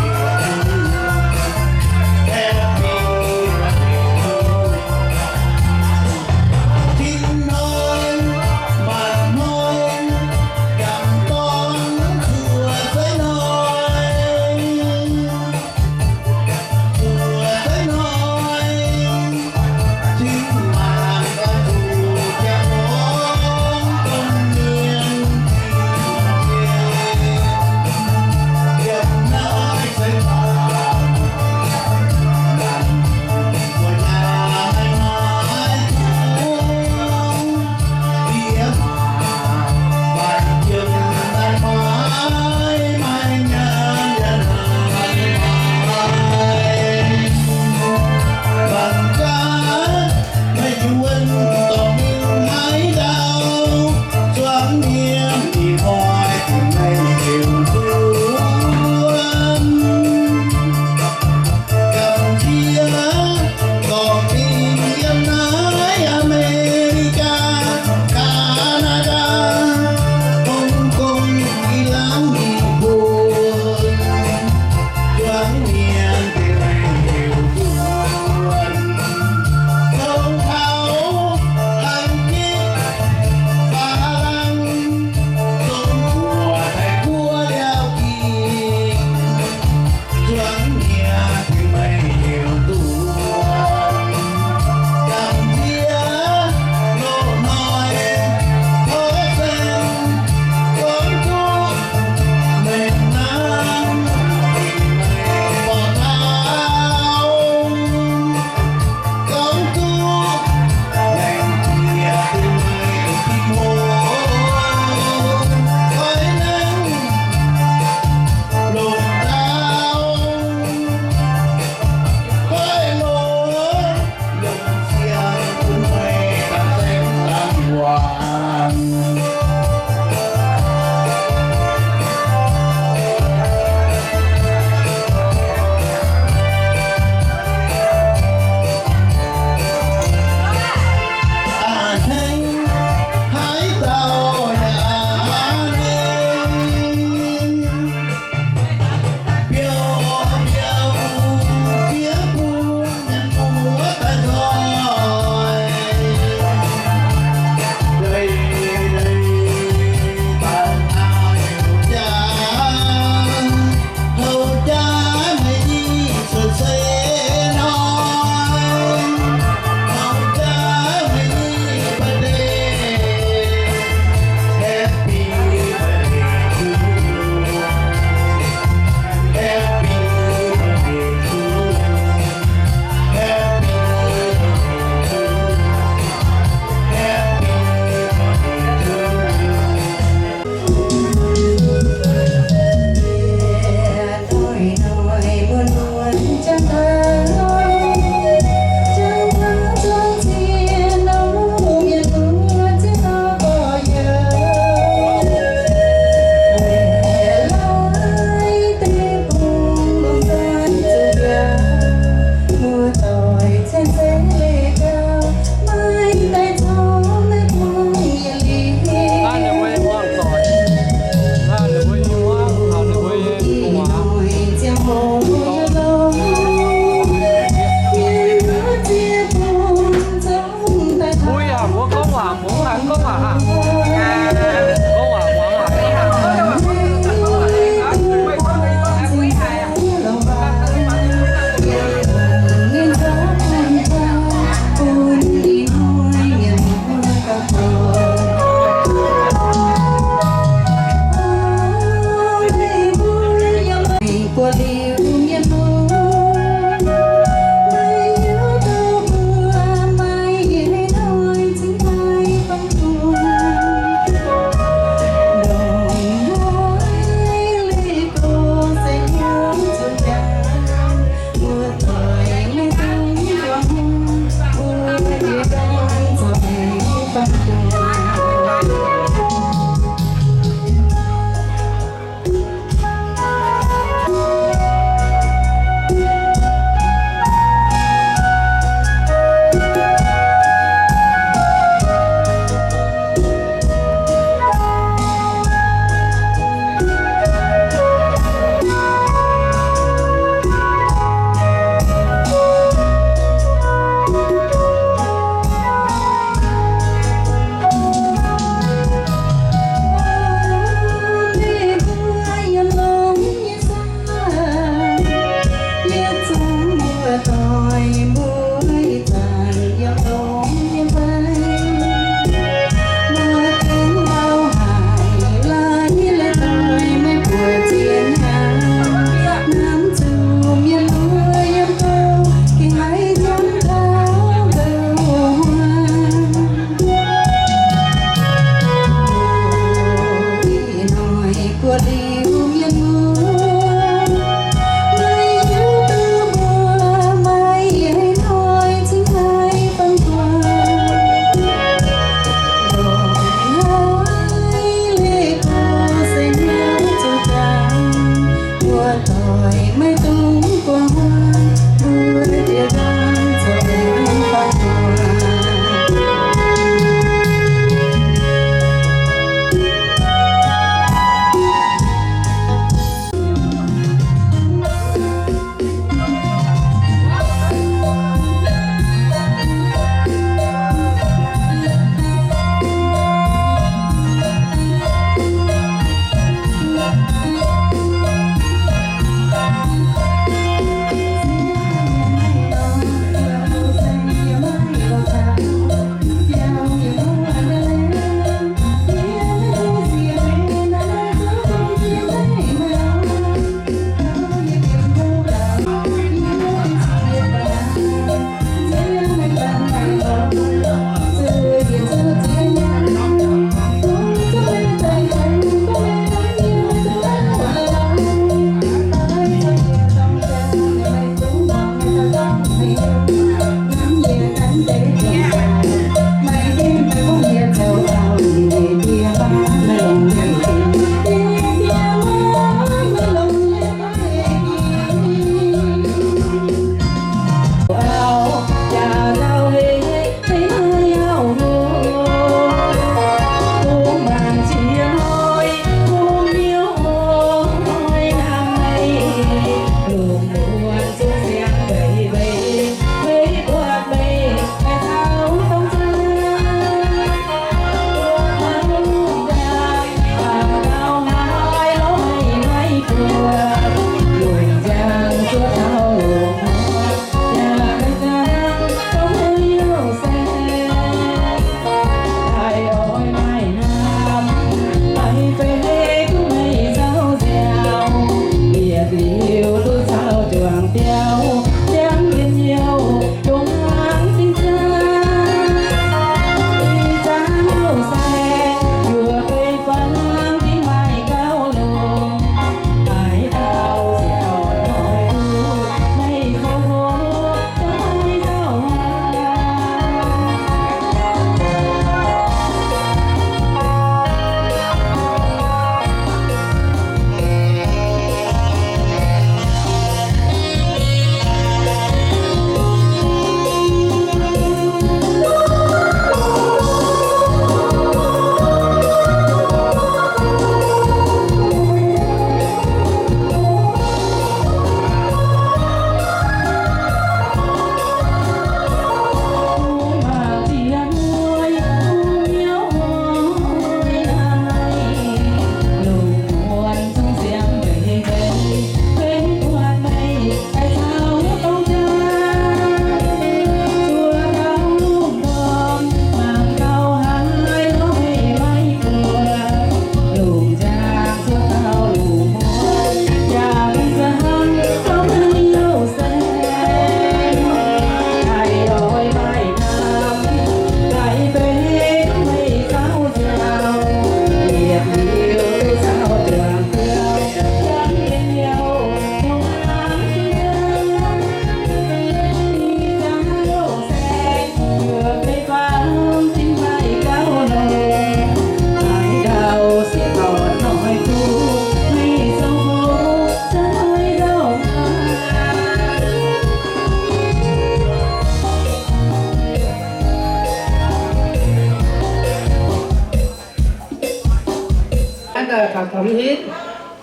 Dongh hitv,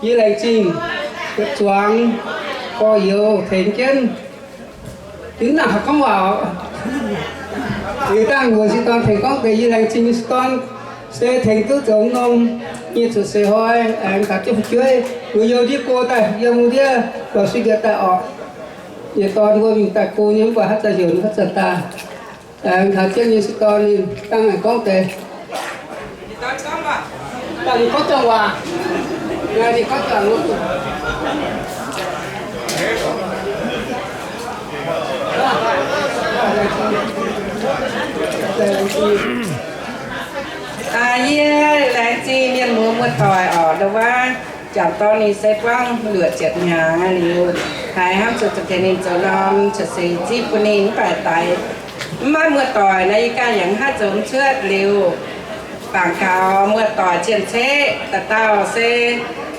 yie laengz zingh zuangx gorx-youz tengx jienv. Yie mv nangc haaix gorngv waac. Yie dangh mbuox sieqv dorn tengx gorngv deix yie laengz zingh nyei sieqv dorn se tengx duqv zoux norm nyei cuotv seix hnoi aengx gaax jienv fu'jueiv, mbuo youh ndiev go daaih, yiem ndiev lorz sui njiec daaih orqc. Nyei dorn mbuo mingh daaih go nyei mv baac haaix zanc heuc ninh haaix zanc daaih. Aengx taux jienv nyei sieqv dorn ninh dangh aengx gorngv deix. Dangh ninh gorngv waac. Ninh gorngv waac. Yie laengz zingh mienh muoz muoz-doic orqc, nduov wuov, jangc dorn ninh se buangv luoqc ziepc hnyangx liuz, haiz hnamv zuqc tengx ninh zoux norm cuotv seix zipv bun ninh mv baac daix mv maaih muoz-doic nor, yie ganh yaac mv haih zoux cuotv liuz. Bangc gaux muoz-doic cien-ceqv dauh dauh se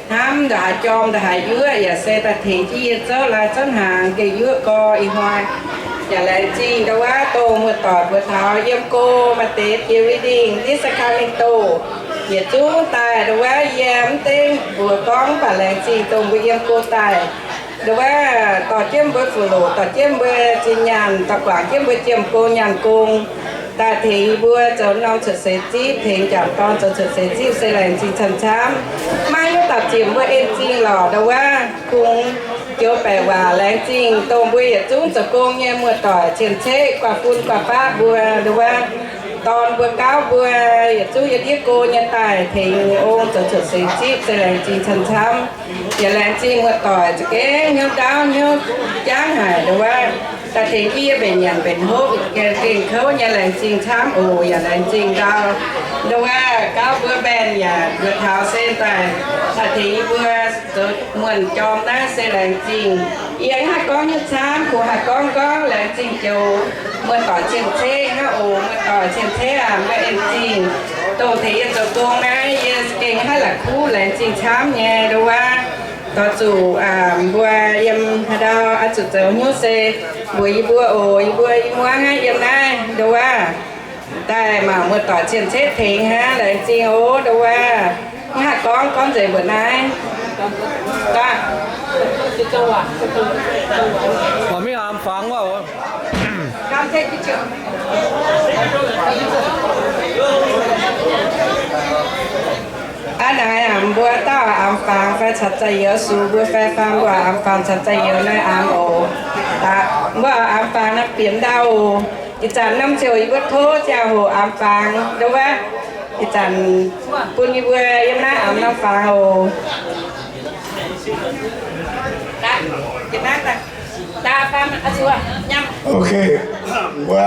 hnamv ndongc haaix jorm ndongc haaix yuoqv yaac se daaih tengx jienv yie zouv lai zouv hnaangx gengh yuoqv gorx ih hnoi. Yaac laengz zingh nduov wuov dongh muoz-doic mbuo taux yiem go maaih deix jiex reading, deix Sacramento, yietc zungv daaih nduov wuov yie mv dengv mbuox gorngv mv baac laengz zingh dongh mbuo yiem go daaih. Nduov wuov dorh jienv mbuo fuqv-loqc, dorh jienv mbuo zinh nyaanh, dorh guangc jienv mbuo jiem gong nyaanh gong, daaih tengx yie mbuo zoux norm cuotv seix zipv, tengx jangc dorn zoux cuotv seix zipv se laengz zingh camv-camv. Maiv hiuv dauh ziemx mbuo en zingh lorqc nduov wuov, kungx joux baeqc waac. Laengz zingh dongh mbuo yietc zungv zoux gong nyei muoz-doic cien-ceqv, guaax fun guaax faqv mbuo nduov wuov, dorn mbuo gauv mbuo yietc zungv yiem ndiev go nyei daaih tengx ong zoux cuotv seix zipv se laengz zingh camv-camv. Yaac laengz zingh muoz-doic za'gengh hnyouv ndaauv hnyouv jangv haic nduov wuov, daaih tengx jienv yie mbenc nyanc mbenc hopv gengh kouv nyei, laengz zingh camv oc. Yaac laengz zingh ndau nduov wuov gauv mbuo mbaenh yaac mbuo taux se daaih, daaih tengx yie mbuo zoux muonh jorm naaiv se laengz zingh. Yie mv haih gorngv hnyouv camv, kungx haih gorngv gorngv laengz zingh joux muoz-doic cien-ceqv hnangv oc. Muoz-doic cien-ceqv aac, mbuo en zingh dongh tengx yie zoux gong naaiv, yie gengh haih la'kuqv laengz zingh camv nyei nduov wuov. Doix zuqc mbuo yiem haaix ndau oix zuqc zoux hnyouv se mbuox yie mbuo oc. Yie mbuo i muangv hnangv yiem naaiv nduov wuov, daaih mangc muoz-doic cien-ceqv tengx hnangv, laengz zingh oc nduov wuov. Mv haih gorngv, gorngv nzengc mbuox naaiv. Mingh aamx fangx wuov. Aa, naaiv mbuo dauh aamx fangx fai caux zai youz, sux mbuo fai faam mbuo aamx fangx caux zai youz naaiv aamx oc. Mbuo aamx fangx naaiv bienx ndau oc. Ih zanc norm ziouc yie mbuo tov ziangh hoc aamx fangx nduov wuov. Ih zanc bun yie mbuo yiem naaiv aamx norm fangx oc. Ok, mbuo,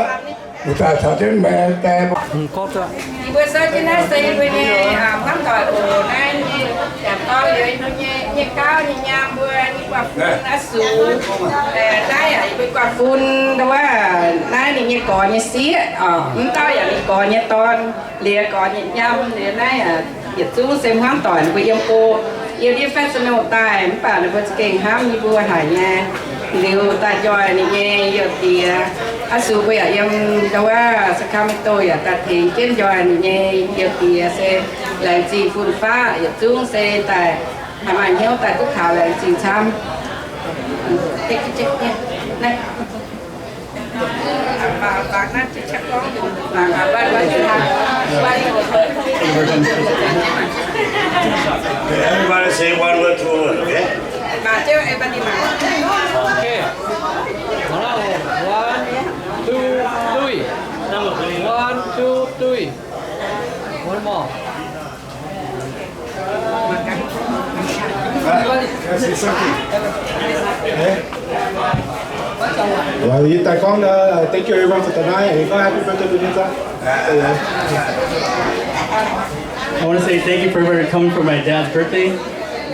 mbuo daaih caux jienv maengx die. Yie mbuo souv jienv naaiv se yie mbuo nyei hnamv doic oc. Naaiv nyei jangc dorn liuz nyei, nyei gauv nyei nyaam mbuo nyei guaax fun naaiv sux. Naaiv yaac yie mbuo guaax fun nduov wuov, naaiv ninh nyei gorx nyei sieqv oc. Mv dauh yaac ninh gorx nyei dorn, liuz gorx nyei nyaam liuz naaiv yietc zungv se hnamv doic ninh mbuo yiem go, yiem ndiev Fresno daaih, mv baac ninh mbuo za'gengh hnamv yie mbuo haic nyei. Liuz daaih njoih ninh nyei youh diex. Aa, sux mbuo yaac yiem nduov wuov Sacramento yaac daaih tengx jienv njoih ninh nyei youh diex se laengz zingh fun-faqv yietc zungv se daaih haih maaih hnyouv daaih duqv taux, laengz zingh camv. Everybody say one word, two word, okay? Okay. One, two, three. One, two, three. One more. Can I say something? Eh? Well, you, I want to thank you everyone for tonight. And you know, happy birthday to Nita. I want to say thank you for everybody coming for my dad's birthday.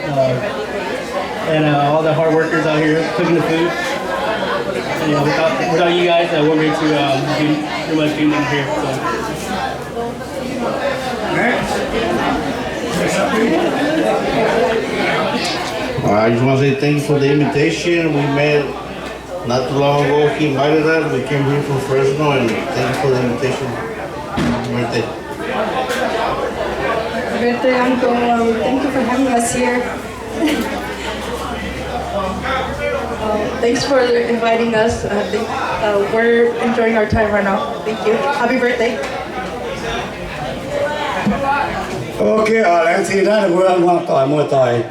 Uh, and uh, all the hard workers out here cooking the food. And, uh, without, without you guys, I wouldn't be able to um, do, do much doing here. So. Next. Say something. Uh, I just want to say thank you for the invitation. We met not too long ago. He invited us. We came here from Fresno, and thank you for the invitation. Happy birthday. Birthday, Uncle. Um, thank you for having us here. Um, thanks for inviting us. Uh, thank, uh, we're enjoying our time right now. Thank you. Happy birthday. Ok, laengz zingh naaiv mbuo muoz-doic, muoz-doic.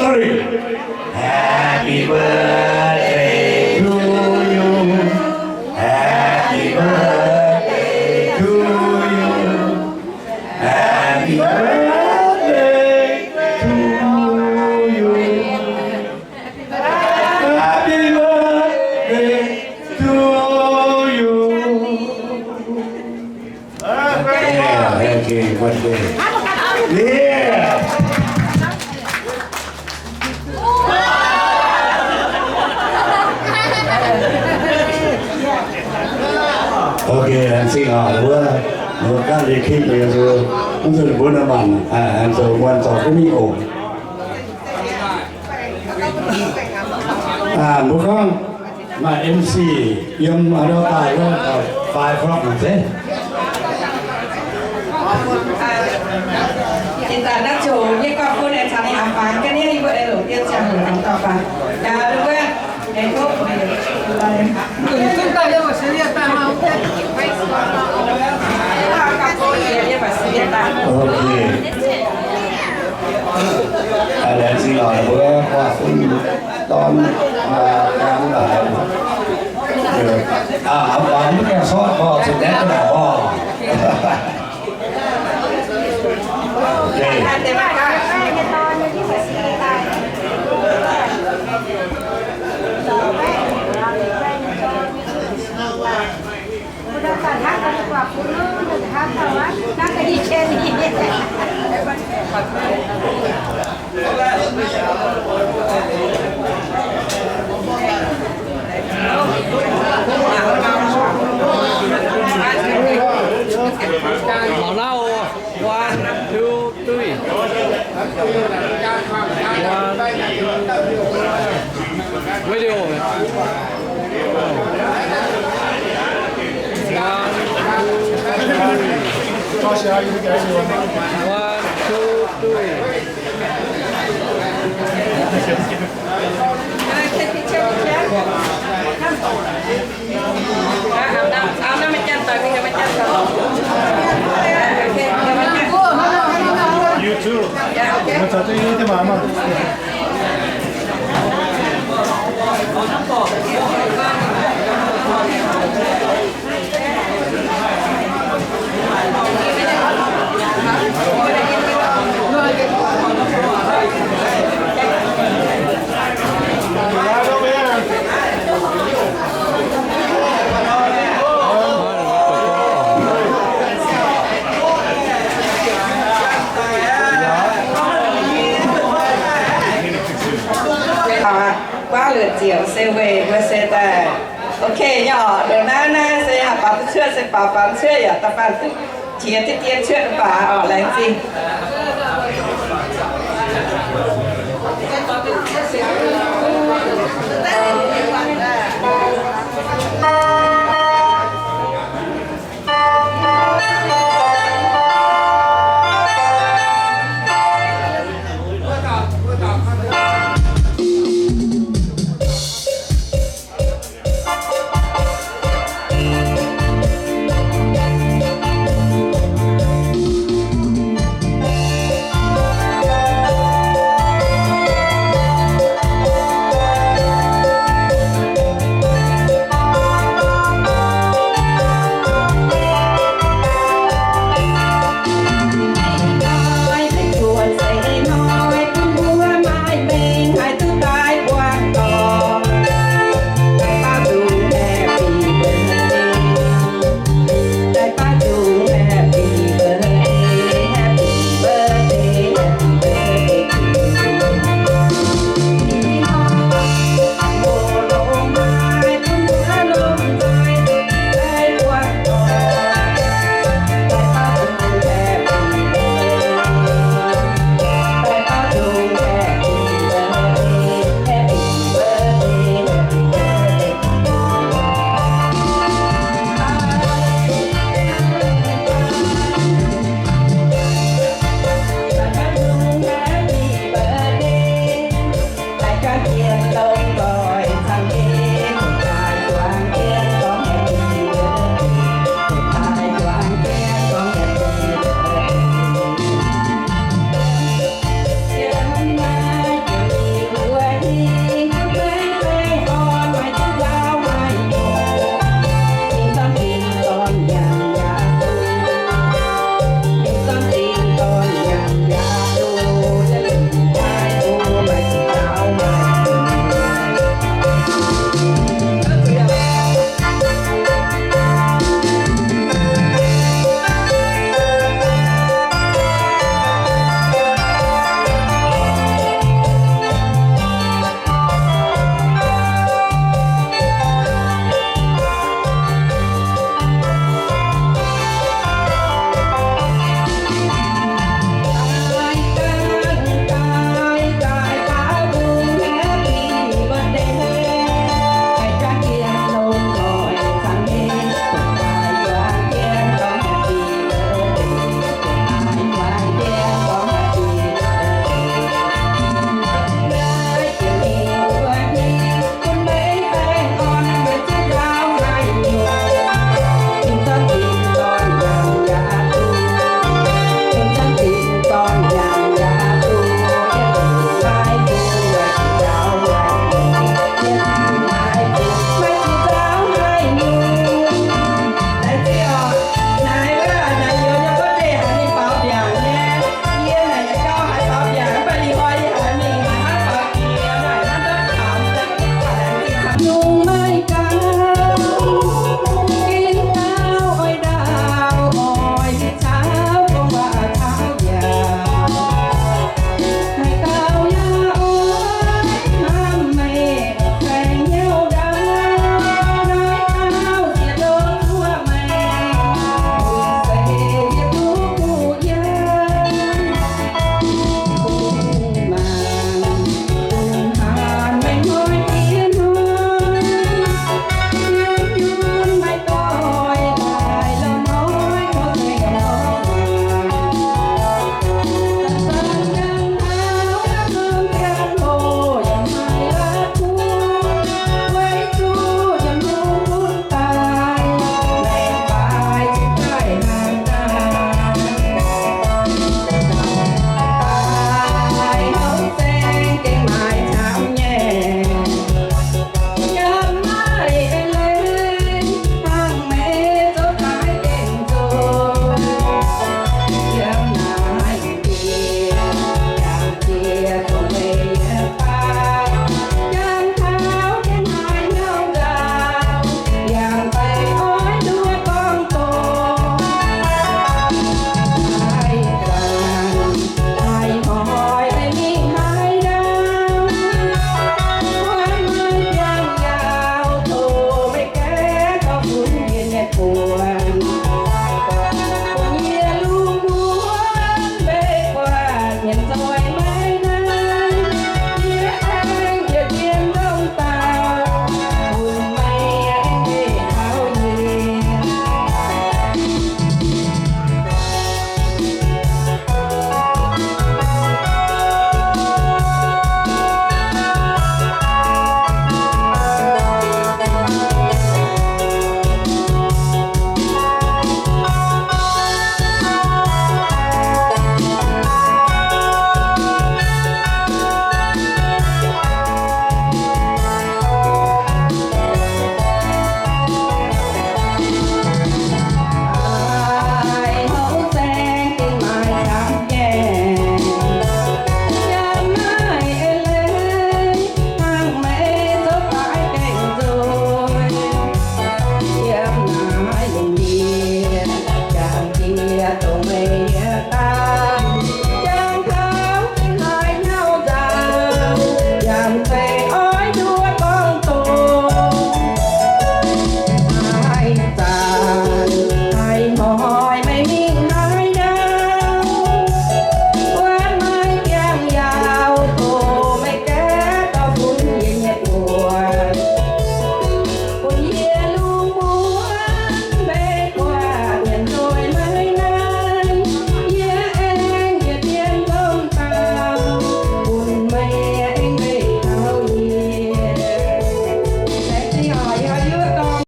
Three. Happy birthday to you. Happy birthday to you. Happy birthday to you. Happy birthday to you. Yeah, thank you. Birthday. Yeah. Ok, laengz zingh oc, mbuo, mbuo ganh liuz kin liuz, mbuo zunh mbuo nor mangc, zoux muonh zorc duqv mingh oc. Mbuo gorngv maaih M C yiem ndau daaih wuov, five o'clock nor se. Ih zanc naaiv zoux nyei gauh bun aengx caux ninh a'fangx ga'ndiev yie mbuo aengx longc dien ziangh hoc taux dauh baac. Yaac wuov, aengx tov. Ok. Laengz zingh oc, mbuo guaax fun dorn, gaang laaix. Aa, mv gaengh sortv gorx, zuqc naetv naaic orqc. Mangc naaiv oc. One, two, three. One, two, three. Video. One, two, three. One, two, three. You too. Guaav luoqc ziouc se weic mbuo se daaih. Ok nyei oc, ndongc naaiv naaiv se haih baamz cuotv, se baamz baamz cuotv yaac da'faanh duqv jiex diqv dien cuotv baac oc, laengz zingh.